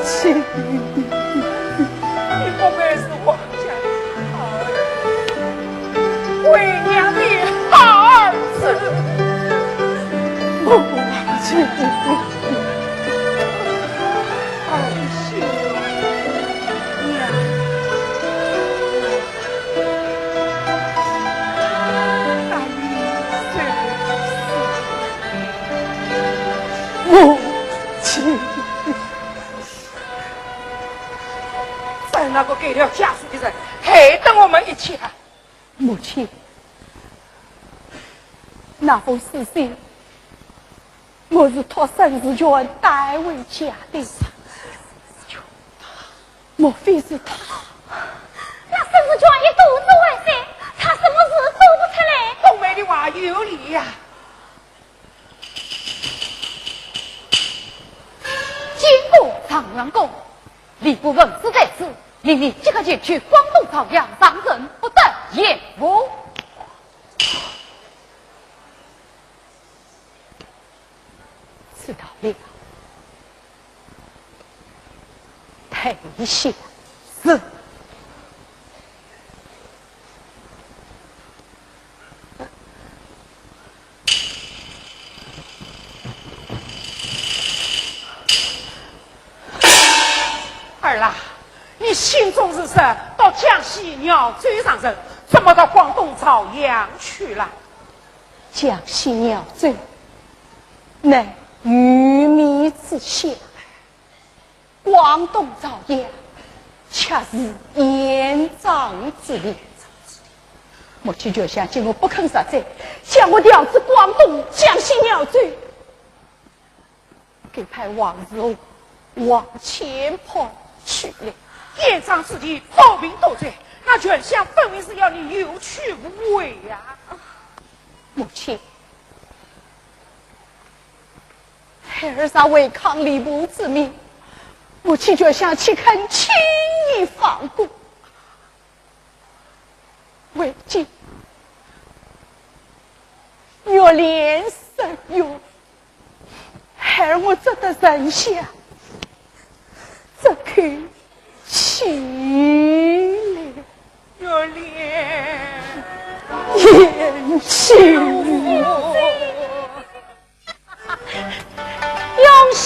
亲，你不该是我 为娘的好儿子。母亲。娘。答应收尸。母亲。 在那个改了家书的人，害得我们一家。母亲，那封书信，我是托沈世钧带回家的。莫非是他？那沈世钧一肚子坏水，他什么事做不出来？冬梅的话有理呀。见过状元公，礼部文书在此，命你即刻前去广东朝阳，上任不得延误。知道了，退下。是。 儿啊，你心中是说到江西饶州上任，怎么到广东朝阳去了？江西饶州，乃鱼米之乡，广东朝阳，却是盐场之地。母亲就想见我不肯下跪，将我调至广东江西饶州。 给派王世充往前跑去了。盐场之地暴民多嘴，那全相分明是要你有去无回呀。母亲，孩儿若违抗礼部之命，母亲就想岂肯轻易放过。 为今月连十月，孩儿我只得忍下这口气来。月连，贤婿。 永香，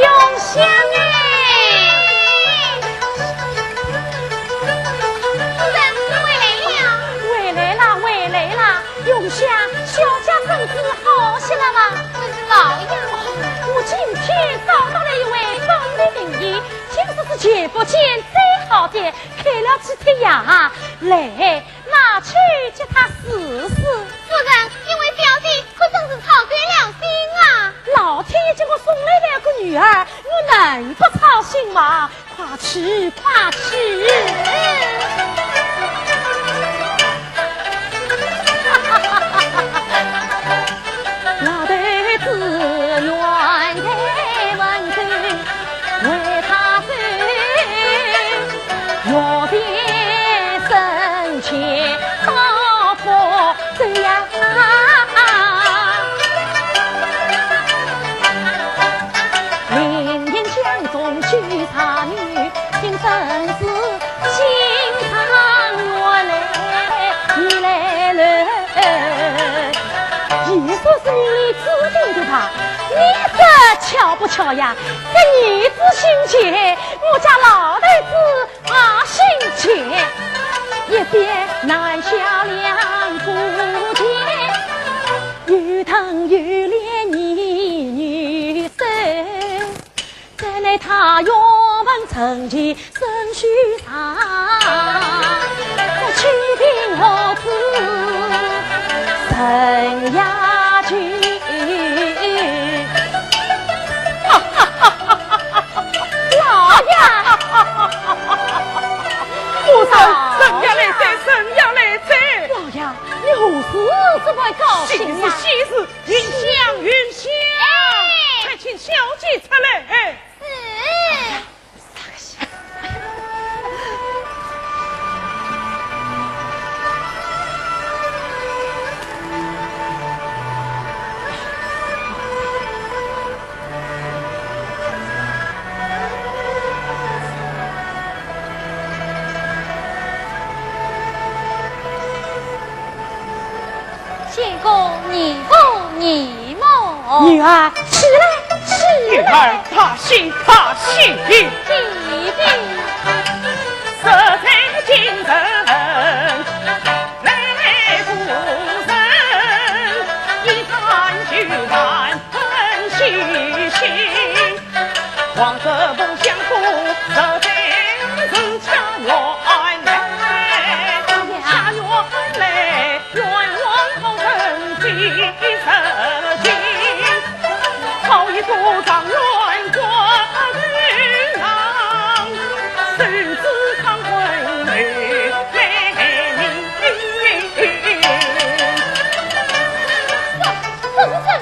永香哎！夫人，你回来了。回来了，回来了。永香，小姐身子好些了吗？真是老样子。我今天找到了一位本地名医，听说是前不见最好的，开了几帖药。来， 拿去给他试试。夫人，你为表弟可真是操碎了心啊！老天爷给我送来了个女儿，我能不操心吗？快去，快去！老头子原在文州为他走， 我的身前到福州呀。林荫江中救少女，听真是心上月来，你来了。也算是你指定的吧？你这巧不巧呀？这女子心切，我家老头子 啊，心切，一边难下两步前，又疼又怜你女手，再来他岳父成疾身虚上，不去病何处人呀去。 老爷！夫人，人要来哉，人要来哉！老爷，你何事这般高兴呀？喜事，喜事，云香，云香，哎！快请小姐出来。哎。是。相公，你父你母。女儿，起来，起来。女儿，大喜，大喜。起立。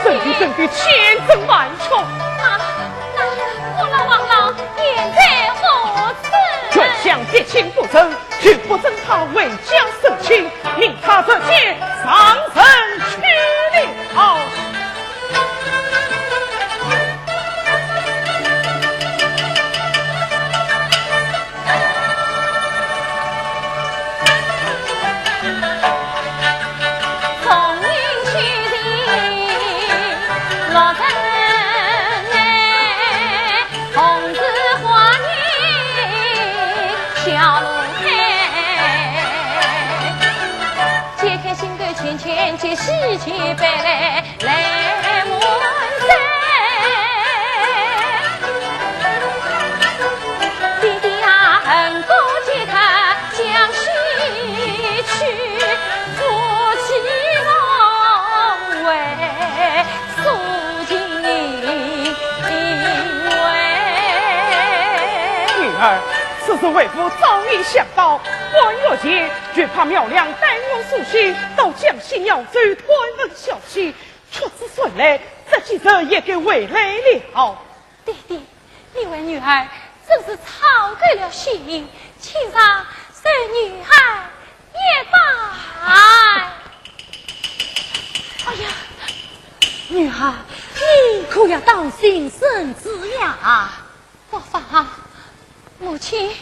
真的，真的，千真万确。啊，那心不仁，又不准他回家省亲，命他直接上任去了。女儿，此事为父早已想到，半月前就派苗亮带我苏醒到江西饶州探望消息，却只算来，这几日也该回来了。爹爹，你为女儿真是操够了心，请上受女儿一拜。哎呀，女儿，你可要当心身子呀！ 伯父，母亲，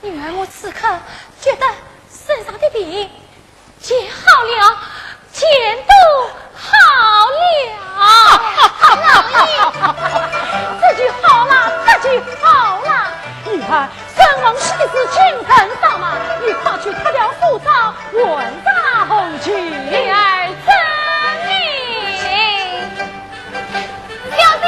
女儿我此刻觉得身上的病见好了，见都好了。老爷，这就好了，这就好了。女儿，沈王喜的事请人上马，你快去脱掉素装，换上红巾。女儿遵命。 小姐。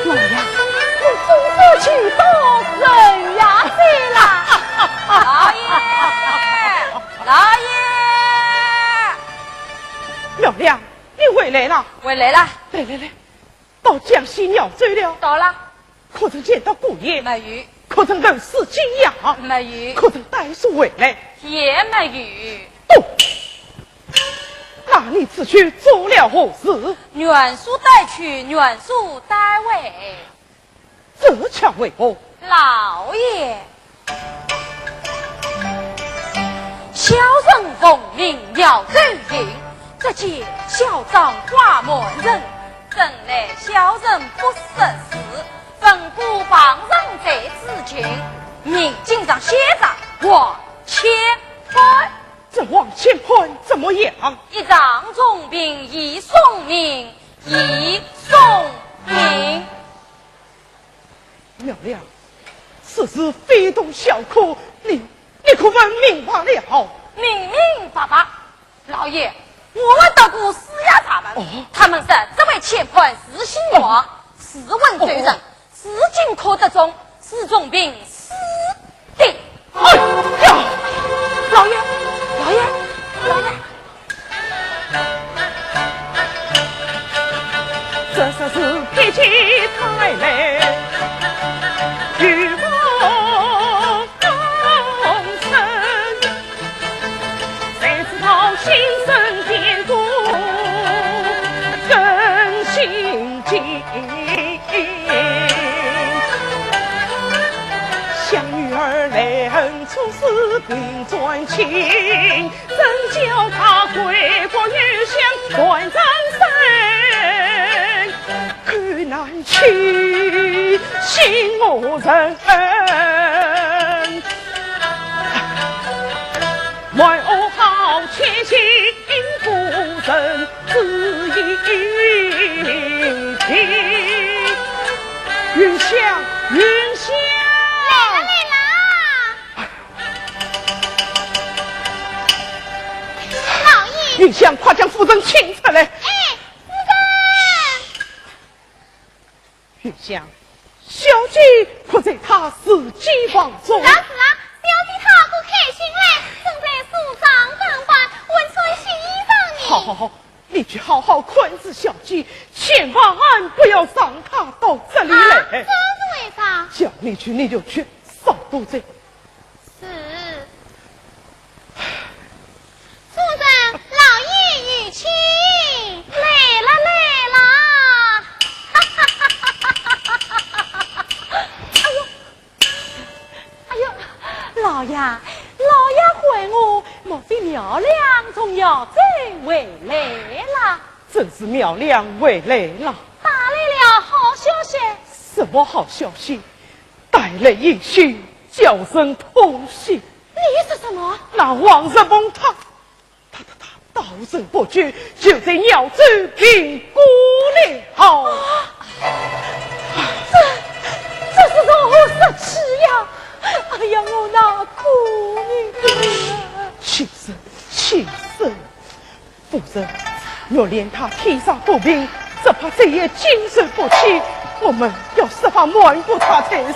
老爷，你总算去到沈衙去了。老爷。 老爷。苗亮，你回来了？回来了。来来来，到江西饶州了？到了。可曾见到姑爷？没有。可曾问死景阳？没有。可曾带书回来？也没有。哦，那你此去做了何事？原书带去，原书带回。 这却为何？老爷，小人奉命要奏行，只见小帐挂满人，怎奈小人不识字，吩咐旁人在此请，命金上写上王乾判。这王乾判怎么样？一场重病已送命，已送命。 苗亮，此事非同小可，你，你可问明白了？明明白白。老爷，我问到过师爷他们，哦。他们说这位乾判是姓王，哦。字文周正，哦。字经科得中，是重病死的。哎呀，老爷，老爷，老爷。 这说是否极太来，与我共生，谁知道心生变故更心惊。想女儿来恨出死病转亲， 怎叫他归国异乡断人生，苦难去心无人。为何好千金夫人之一？云香，云香。来了，来了。 老爷。云香，快将夫人请出来。哎，夫人。云香，小姐可在她自己房中？是啊，是啊，小姐她可开心嘞，正在梳妆打扮，换穿新衣裳呢。好，好，好， 你去好好看仔小姐，千万不要让她到这里来。啊，这，叫你去你就去，少多嘴。是。夫人，老爷有请。来了，来了。哎呦，哎呦，老爷，老爷唤我，莫非苗亮从姚州回来了？正是苗亮回来了。带来了好消息。什么好消息？带来一信，叫人痛心。你说什么？那王石峰他，他，他，他到人不久就在姚州病故了。啊，这，这是从何说起呀？哎呀，我那苦命啊！起身，起身。夫人，若连他天上不平，只怕这夜经受不起，我们要设法瞒过他才是。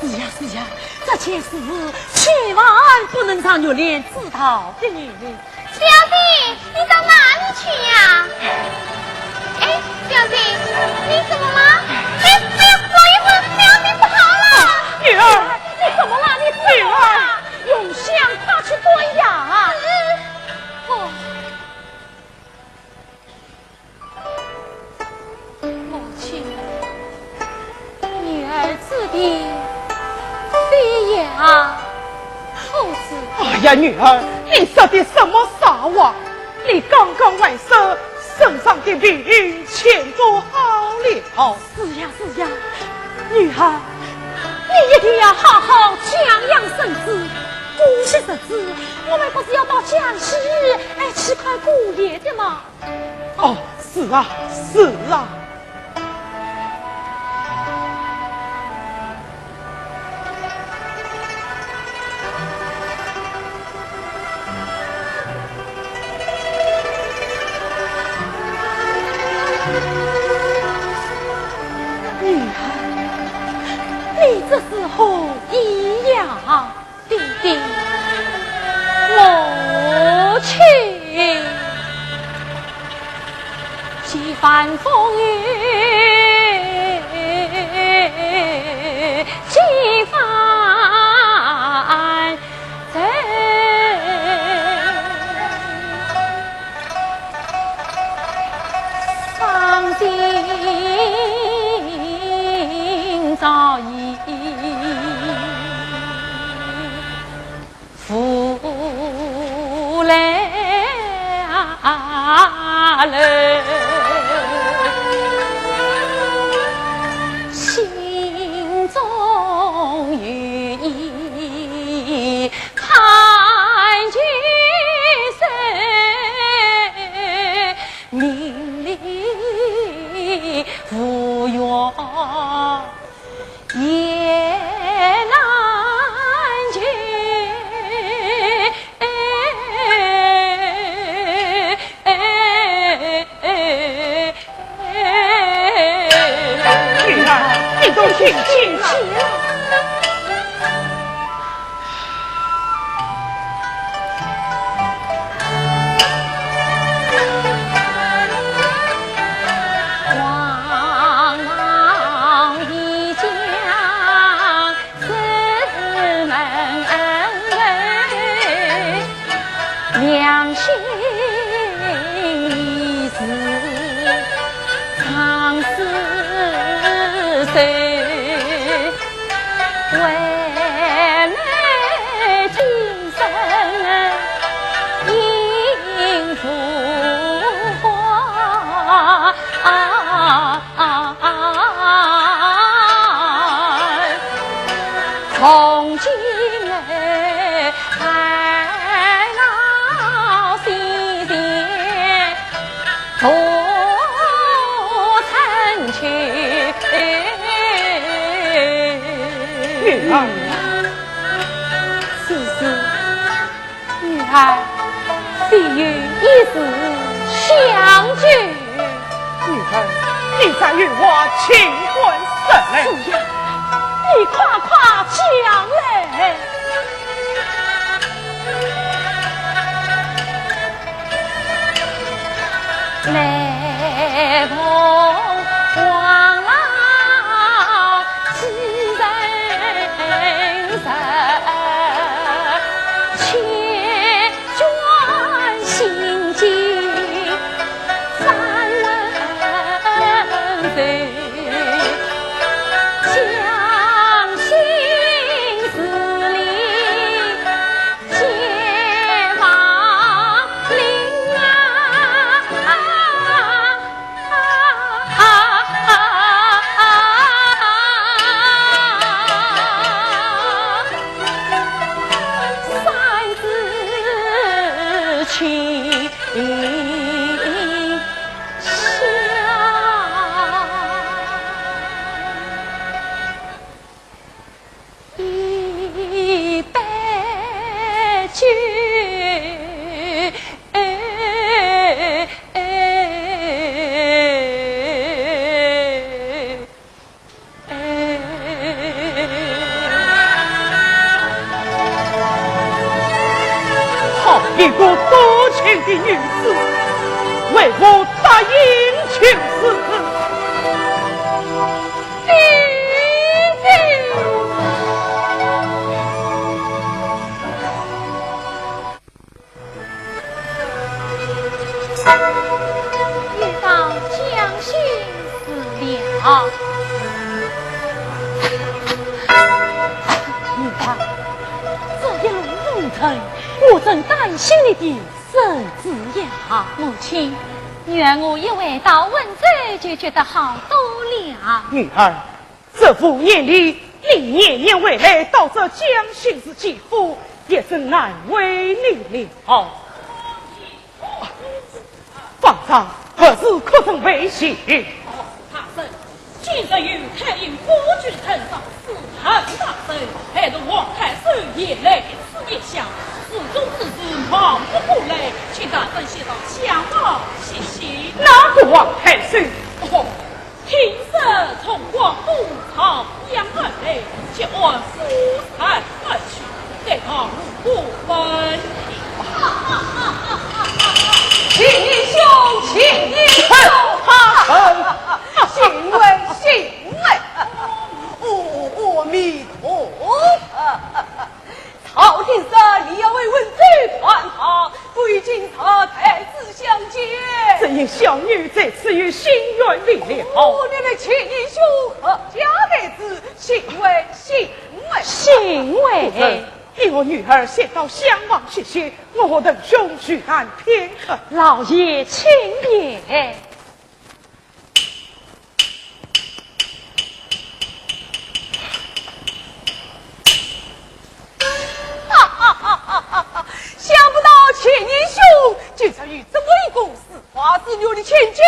是呀，是呀，这件事千万不能让玉莲知道的呢。小姐，你到哪里去呀？哎，小姐，你怎么了？哎，哎呀，我一会儿小姐不好了。女儿，你怎么了？你怎么了？女儿。用香快去端呀！是。哦。 母亲，女儿治病非也啊，后子。哎呀，女儿，你说的什么傻话？你刚刚还说身上的病全都好了。是呀，是呀，女儿，你一定要好好静养身子，过些日子，我们不是要到江西，哎，去看姑爷的吗？ 哦，是啊，是啊。女儿，你这是何意呀？ 爹爹，母亲，几番风雨几番愁，伤心早已 无来了，心中有意盼君收，名利无缘。 也难求。女儿，你都听清了。 女儿，是，是，女儿，只有一事相求。女儿，你再有话尽管说来。是呀，你快快讲来。一个多情的女子，为何答应求子？遇到江心事了。女儿，这一路风尘，我真担心你的身子呀。母亲，女儿我一回到温州就觉得好多了。女儿，这五年里，你年年回来到这江心寺祈福，也真难为你了。方丈，何事哭成悲喜？大人，今日有太医夫君探访，是何大人，害得王太守也来此一下，事中之事忙不过来，请大人先到厢房歇息。哪个王太守？哦， 听说从广东朝阳而来，结案赴宴而去，该套路不分。秦兄，秦兄，幸会，幸会。阿弥陀佛。朝廷说你要为文州团堂， 不与今朝太子相见。只因小女在此有心愿未了。哦，你的秦兄何家太子，幸会，幸会。幸会。你我女儿先到厢房歇息，我和堂兄叙谈片刻。老爷请便。 哈哈哈哈哈！想不到秦兄竟然有这么一个似花似玉的千金，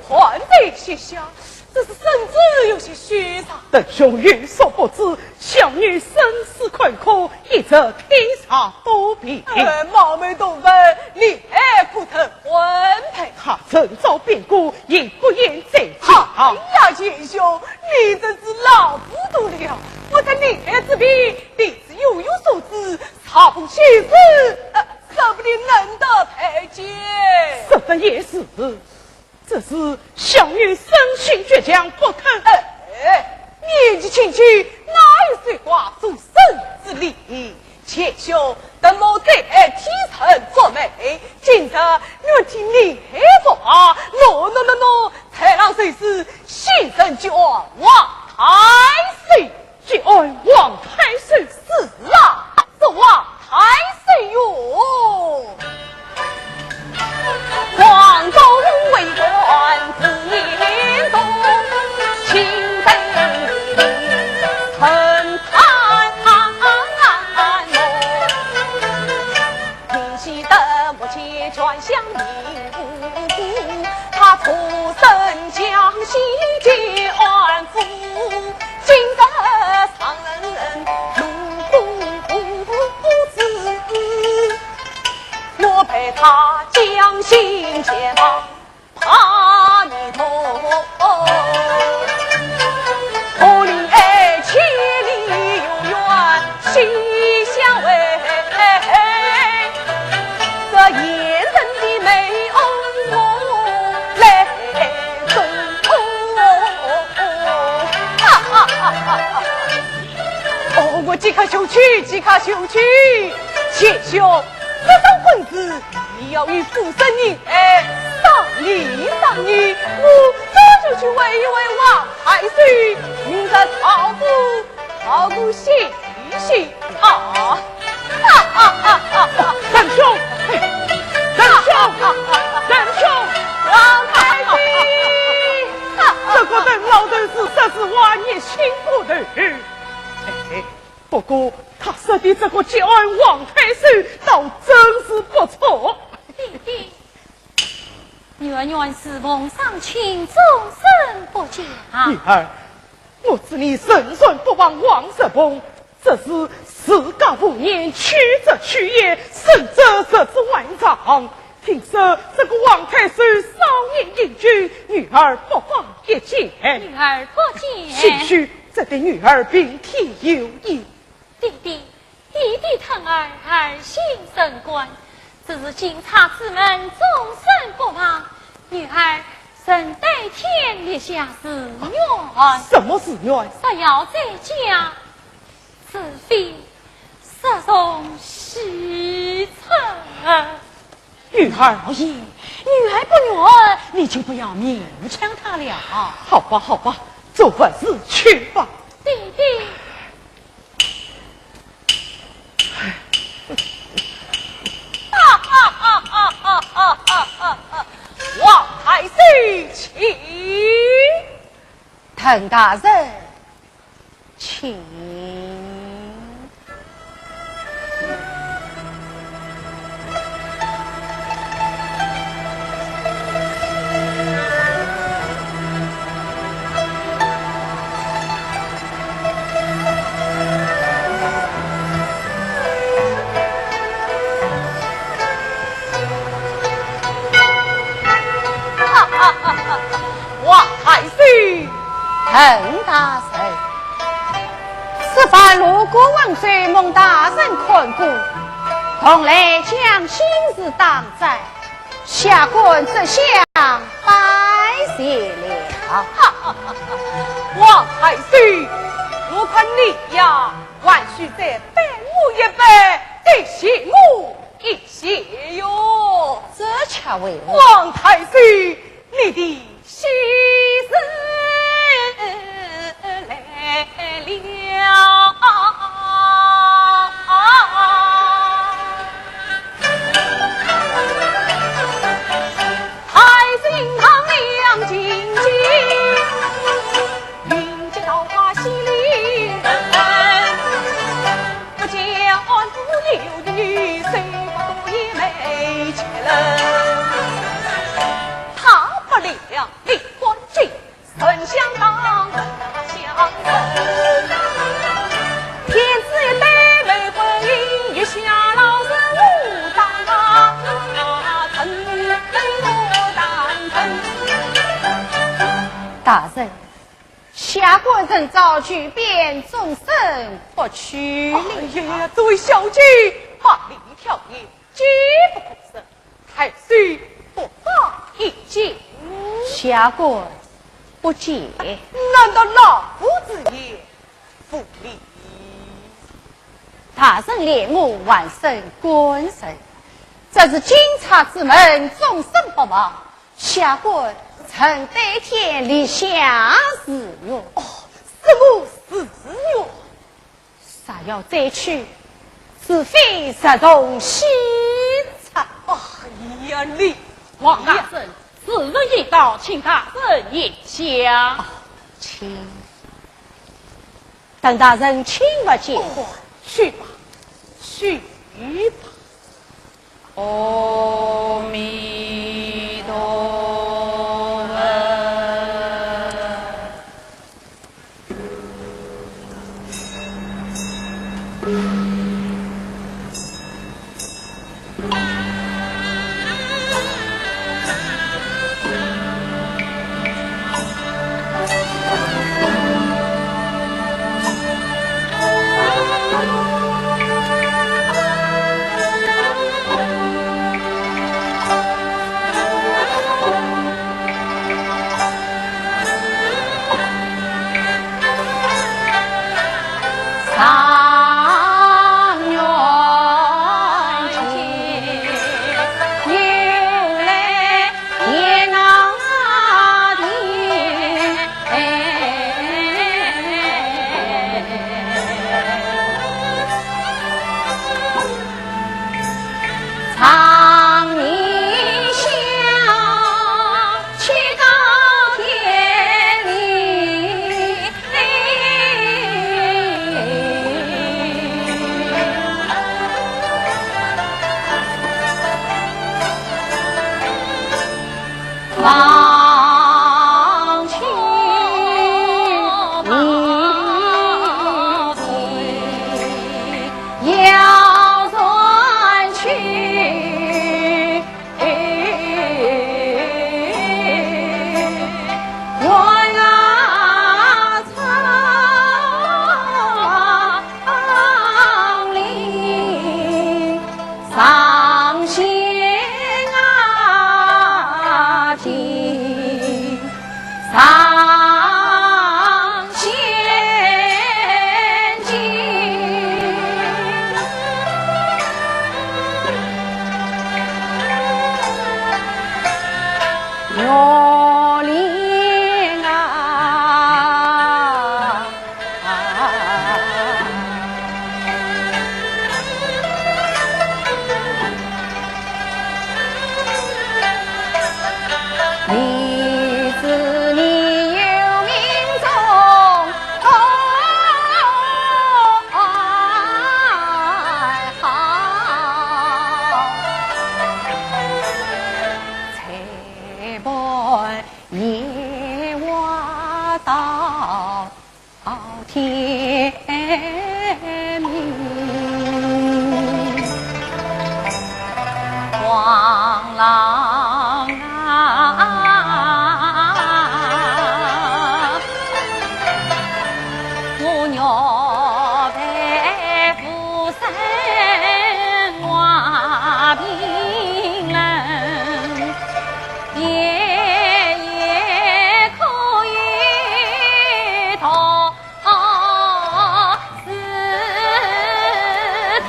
还在膝下，真是身子有些虚弱。堂兄有所不知，小女身世坎坷，一直天差多别。呃，冒昧多问，你还可曾婚配？她趁早变故，也不愿再嫁。哎呀，秦兄，你真是老糊涂了！我在你儿这边，你 是有有所指，查不清事，呃，说不定能得太监。说得也是，只是小女身心倔强，不肯。哎，年纪轻轻，哪有说话做声之理？秦兄，等我再提审作媒，今日我替你害不法，喏喏喏喏，太郎就是先生结案王太守。 结案王太守。是啊，这王太守哟。王公为官自严重，清白人探我。 他出身江西解安府，今日上任入宫无子，我陪他将心前往。 阿弥陀佛，何令爱千里有缘西厢会，这贤人的美梦我来中。哦，我即刻就去，即刻就去。秦兄，这种婚事 你要与夫人商量商量，我这就去会一会王太守，明日朝歌朝歌歇一歇啊！哈哈哈哈哈！堂兄，堂兄，堂兄，王太守，这个等老头子真是话热心过头。哎， 不过他说的这个结案王太守倒真是不错。爹爹，女儿原是奉上卿终身不假。女儿，我知你身穿不防王石崩，这是自家无念，曲折曲折，胜者十指万丈。听说这个王太守少年英俊，女儿不妨一见。女儿不见。兴许 这对女儿并非有益。爹爹，爹爹疼儿，儿心生关，只是金钗之门终身不忘，女儿曾对天立下誓愿。什么誓愿？若要在家，除非日中西出。女儿，哎呀，女儿不愿，你就不要勉强她了。好吧，好吧，做法事去吧。爹爹。 王太师请。陈大人请。 王太师。陈大人，此番路过温州，蒙大人看顾，同来将心事打斋， 下官这厢拜谢了。王太师，我看你呀，还需再拜我一拜，再谢我一谢哟。这却为何？王太师，你的喜事来了。 大人，下官人遭巨变，终身不屈了。哎呀呀，这位小姐，百里挑一， 皆不可赦，太师不发一箭。下官不见。难道老夫子也无礼？大人怜我还生官人，这是金钗之门，终身不忘。下官曾对天立下誓愿。哦，什么誓愿？ 若要再去，除非日中西出。哎呀，你……王大人，时辰已到，请大人移驾。哦，请。等大人请勿见。哦，去吧，去吧。 阿弥陀佛。到天明。王郎啊，我岳父生王平人， 也，也可以托事情。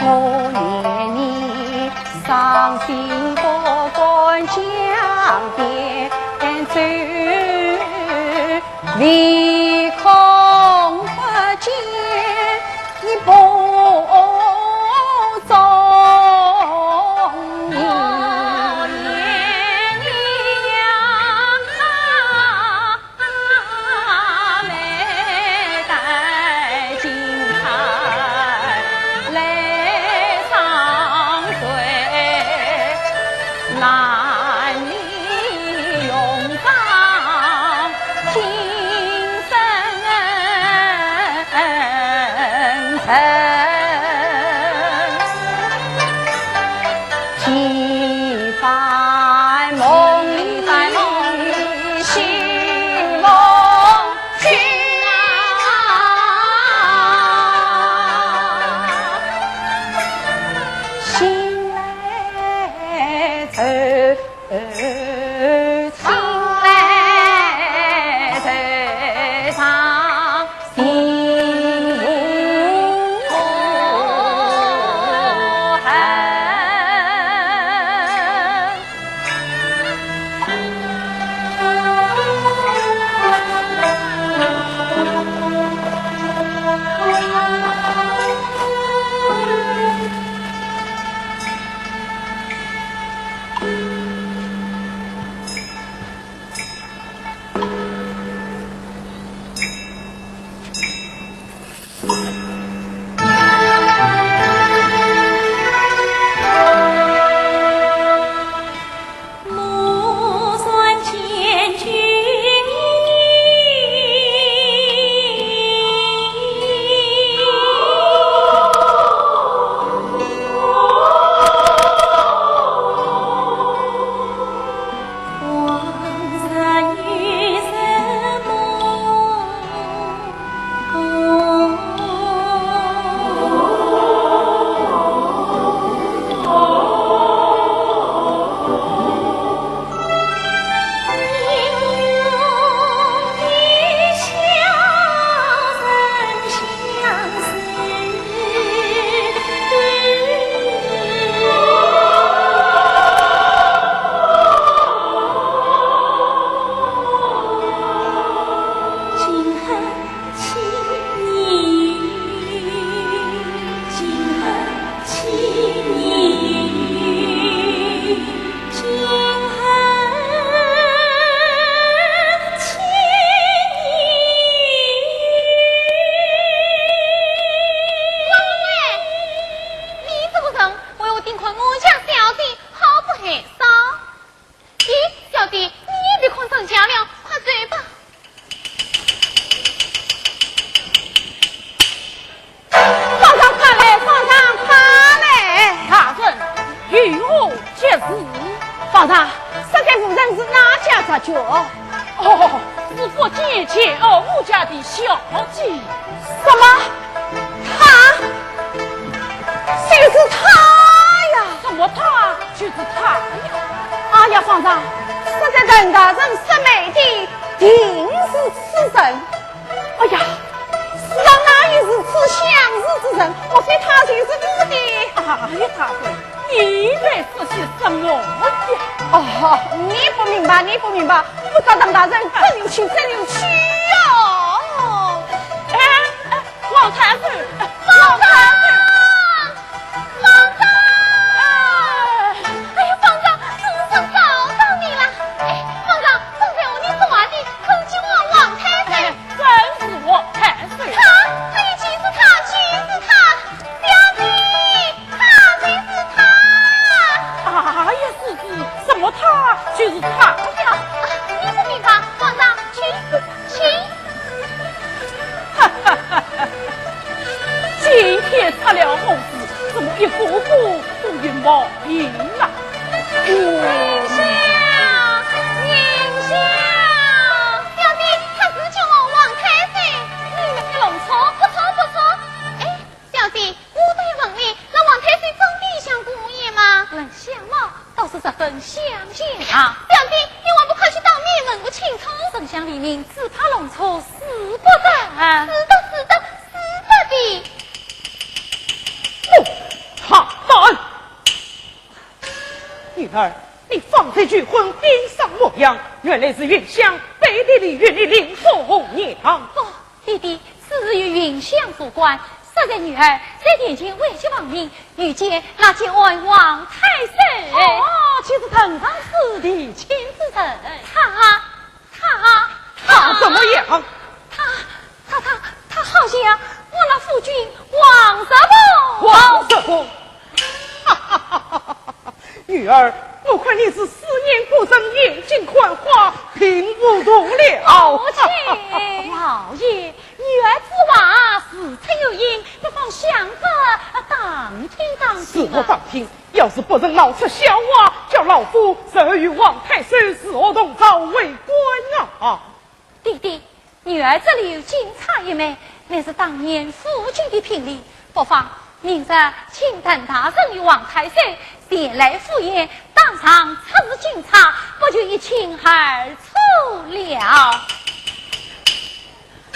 我念你伤心不敢讲边走， 唯恐不见你不中意。你这个人，为何顶撞我家小姐，好不害臊？咦，小姐，你也别看人家了，快走吧。 方丈快来，方丈快来！大人，有何急事？方丈，说这妇人是哪家之角？哦，是福建建安吴家的小姐。什么？她？就是她呀！什么她？就是她呀！哎呀，方丈，说这陈大人说媒的，定是此人。 哎呀，世上哪有如此相似之人？莫非她就是我的？哎呀，大人，你在说些什么呀？哦，你不明白，你不明白，不知陈大人走了去，走了去哟。哎，哎，王太师，王太师。 方丈！哎呀，方丈，总算找到你了。哎，方丈，正在和你说话的，可就是王太师。哎，正是王太师。她，哎，就是她，就是她。小姐，她就是毛病啊！云香，云香，小姐，她是叫我王太岁，你们别弄错，不错，不错。哎，小姐，我倒问你，那王太岁真的像姑爷吗？能像吗？倒是十分相像。小姐，你还不快去当面问个清楚？丞相李明，只怕弄错，使不得。是的，是的，使不得。哦，好，大恩。 女儿，你方才求婚，冰上模样，原来是云香背地里与你另赴红娘。哦，爹爹，此事与云香无关，实在女儿在殿前为求亡命，遇见那奸案王太岁。哦，就是堂上是提亲之人。他，他，他怎么样？他，他，他，他好像我那夫君王叔公。王叔公？ 女儿，我看你是思念故人，眼睛看花，听糊涂了。母亲。老爷，女儿之话事出有因，不妨相府打听打听啊。是我打听，要是不曾闹出笑话，叫老夫日后与王太岁如何同朝为官啊！ 爹爹，女儿这里有金钗一枚，乃是当年夫君的聘礼，不妨明日请鄧大人与王太岁前来赴宴，当场出示金钗，不就一清二楚了？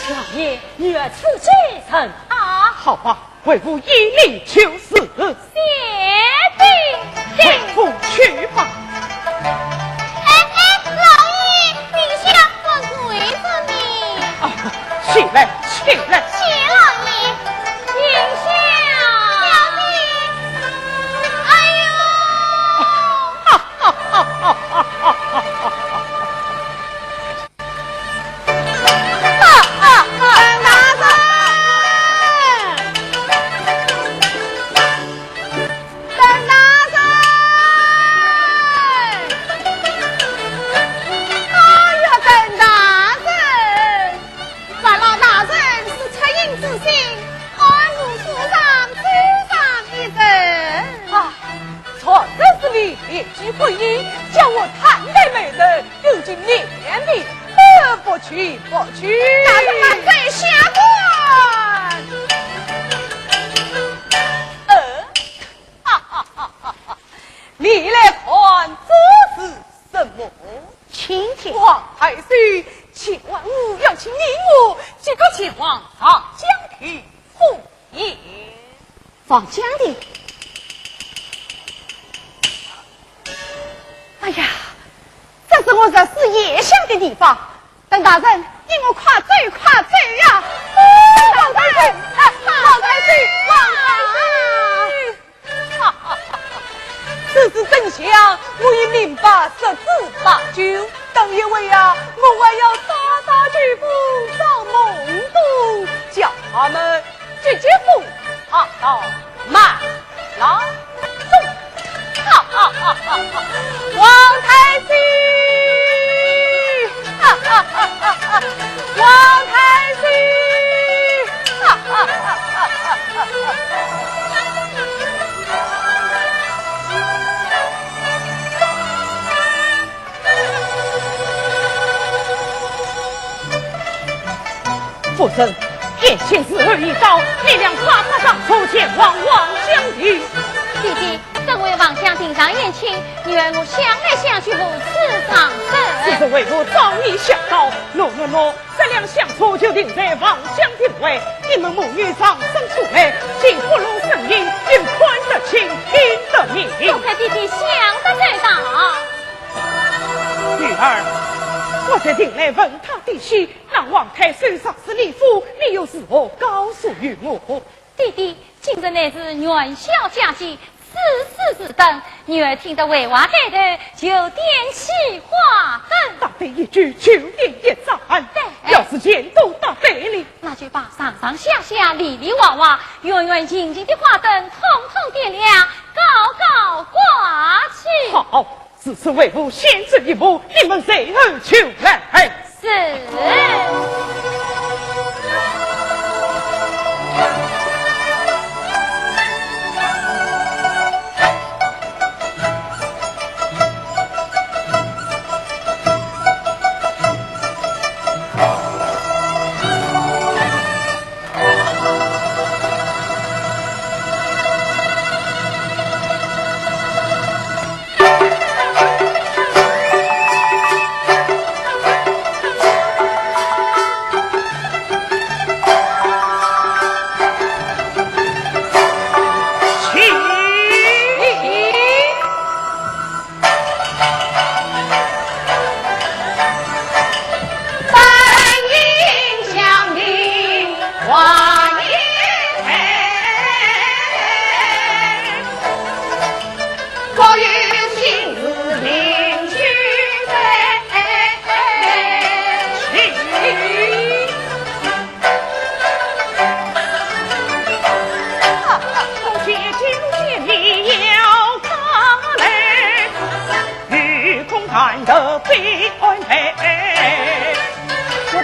老爷，女儿此计甚好。好吧， 为父依你求是。谢爹爹。为父去吧。哎哎，老爷，云香，我跪着呢。啊，起来，起来。谢老爷。云香。小姐。哎呦。哈哈哈哈哈哈！ 啊啊啊！哎呀，鄧大人，樊老大人是恻隐之心，爱护书生，只生一人。啊，传说是你列举婚姻，叫我坦白美人， 究竟面面的，呃，不去，不去。大人万岁，下官。呃，哈哈哈哈哈！你来看这是什么？请讲。王太岁，千万勿要去理我，即刻前往长江亭赴宴。 王将军。哎呀，这是我日思夜想的地方。鄧大人，你我快走，快走呀！王太岁，王太岁，王太岁！哈哈哈哈！此事真相，我已明白十之八九。 当一回呀，我还要打打曲风上梦中，叫他们急急风踏到马郎中。哈哈哈哈哈！王太岁，哈哈哈哈哈！王太岁，哈哈哈哈哈！ 夫人，宴请侍候已到，你俩快搭上车前往望乡亭。姐姐，这位望乡亭上宴请，女儿我想来想去无处藏身。此事为父早已想到，喏喏喏，这辆香车就停在望乡亭外，你们母女上车出来，既不露声音，又看得清，听得明。多亏姐姐想得周到。 女儿，我在亭内问他的是，那王太岁上是李府，你又如何告诉于我？爹爹，今日乃是元宵佳节，四时时灯，女儿听得回话开头，就点起花灯。大胆一举，就点一盏。对。要是钱都搭对了，那就把上上下下、里里外外、远远近近的花灯统统点亮，高高挂起。好， 如此为父先走一步，你们随后就来。是。是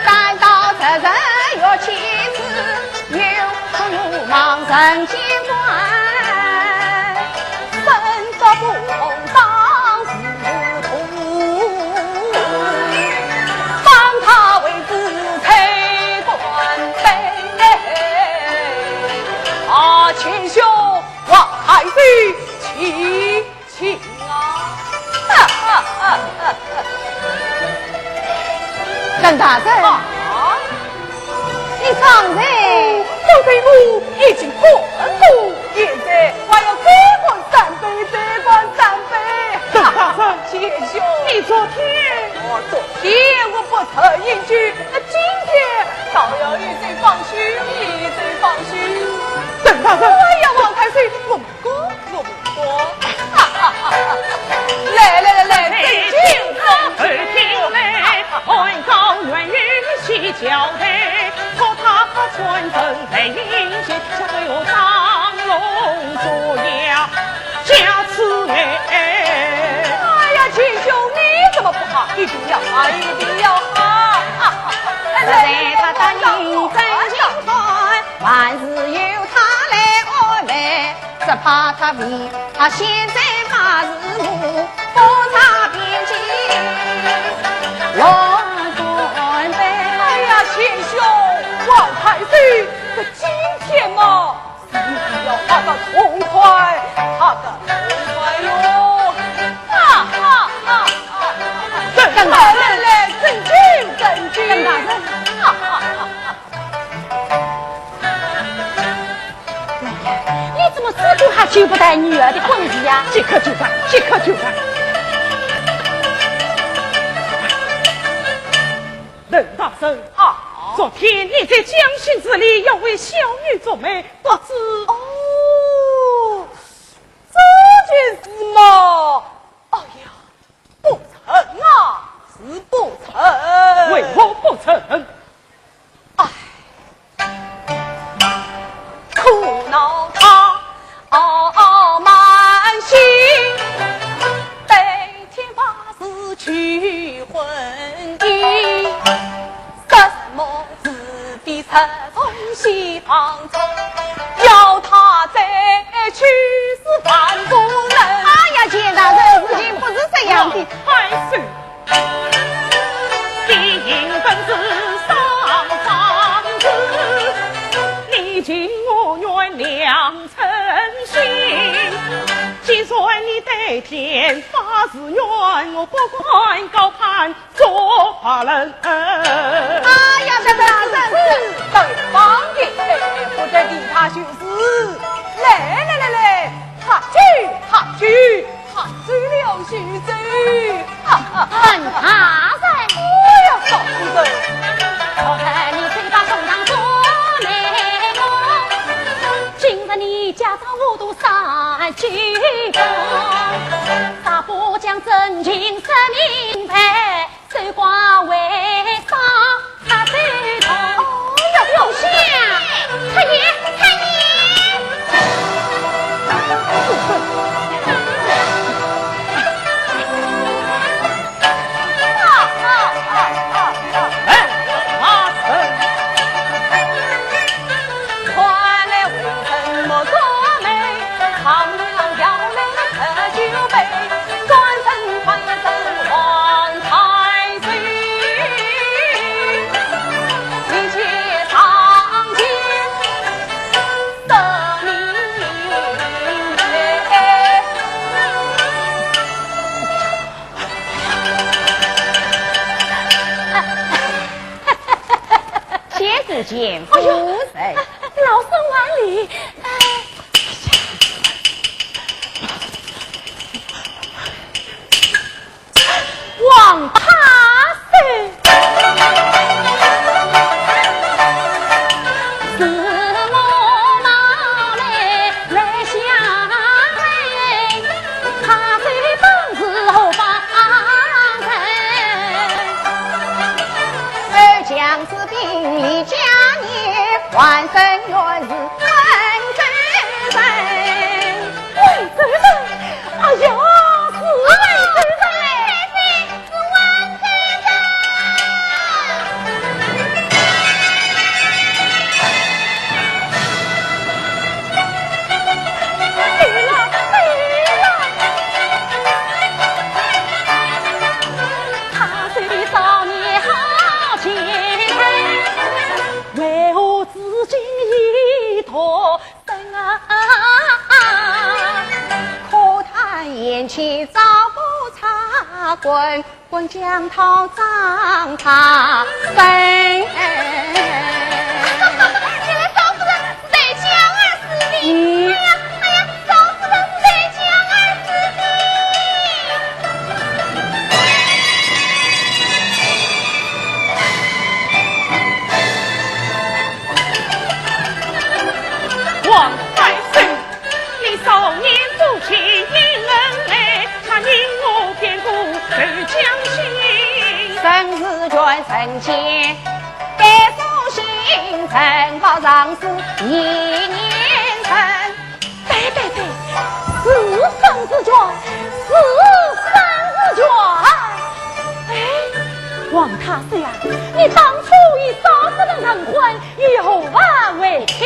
单刀直入玉器子，有如望人间官，身着不同当时途，当他为子推官卑。啊，秦兄，王太师，请。 请啊！冷大人，啊？你刚才，刚才我已经看过，现在还要再看三遍，再看三遍。冷大人，秦兄，你昨天，我昨天我不曾饮酒，那今天倒要一醉方休，一醉方休。冷大人，哎呀，王太师，我们 哥，我们哥。来来来来，请进，请进。哎呀，秦兄，你怎么不喝？一定要喝，一定要喝。来来来，来来来。 只怕他病，他现在还是我，不差边际乱干杯。哎呀，秦兄，王太师，这今天嘛，是一定要喝个痛快，喝个痛快哟！哈哈哈哈！来来来，正经，正经。哈哈哈哈！ 你怎么自己还救不得女儿的婚事呀？即刻就办，即刻就办。冷大人啊，昨天你在江心寺里要为小女做媒，不知……哦，这件事嘛，哎呀，不成啊，是不成。为何不成？ 唉，苦恼他傲慢心，对天发誓求婚姻，说什么是非是从西方中，要他再娶是万不能。哎呀，钱大人，事情不是这样的。 你本是上房子，你情我愿两成心。既然你对天发誓愿，我不敢高攀做法人。哎呀，这个真是对方的，不得理他就是。来来来来，喝酒，喝酒。 喝醉了叙酒。啊，啊，啊。本大人。哎呀，少夫人。我看你嘴巴上当做美梦，今日你假装糊涂耍酒疯，啥不将真情说明白， 守寡为上，他最痛。哦哟，不想，他也，他也。哎，啊，是。谢谢见夫人。哎呦，老身还礼。哎。王太师。是我冒昧来相会，他虽本是何方人？二将 兵离家业，还生原是恩仇。去找不着，滚滚江头找他分。原来少夫人是在江儿子的。嗯。哎呀，哎呀，少夫人是在江儿子的。王太师，你少年做起恩爱，他因我变故投江心。生死全人间，甘肃新城，报上是一年春。对对对，是生死全，是生死全。哎，王太师呀，你当初与少夫人成婚， 又何话为凭？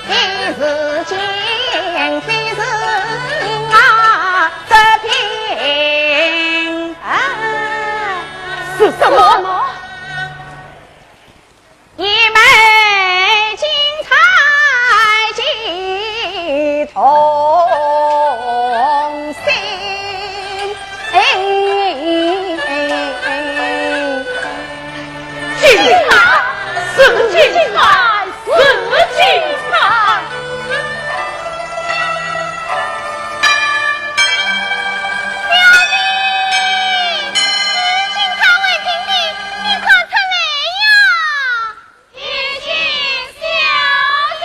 非是奸，非是啊，这凭。啊，是什么？什么？一门金钗寄同心。 金钗，是金钗，是金钗。小姐，是金钗为凭的，你快出来呀！ 听见小姐。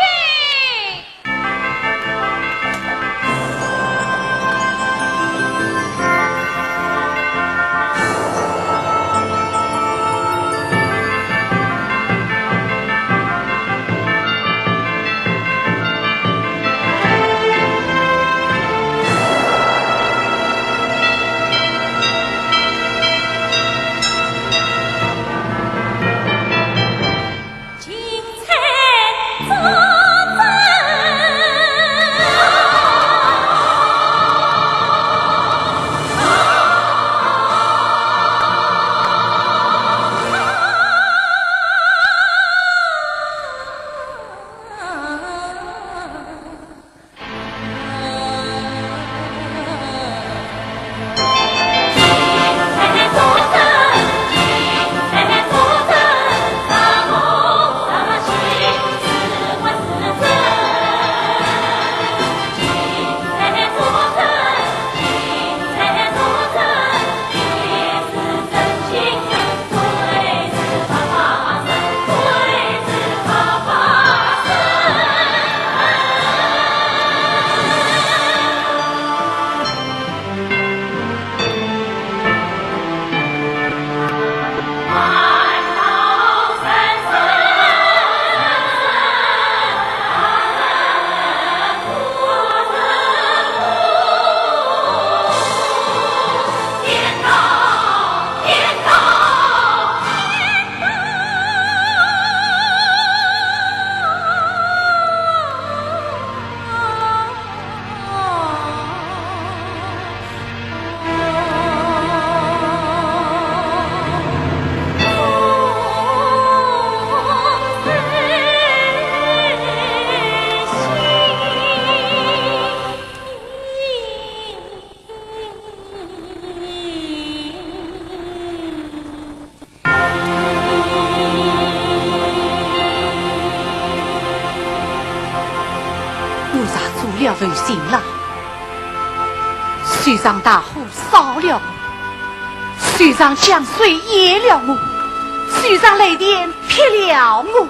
我若做了负心郎，就像大火烧了我，就像江水淹了我，就像雷电劈了我。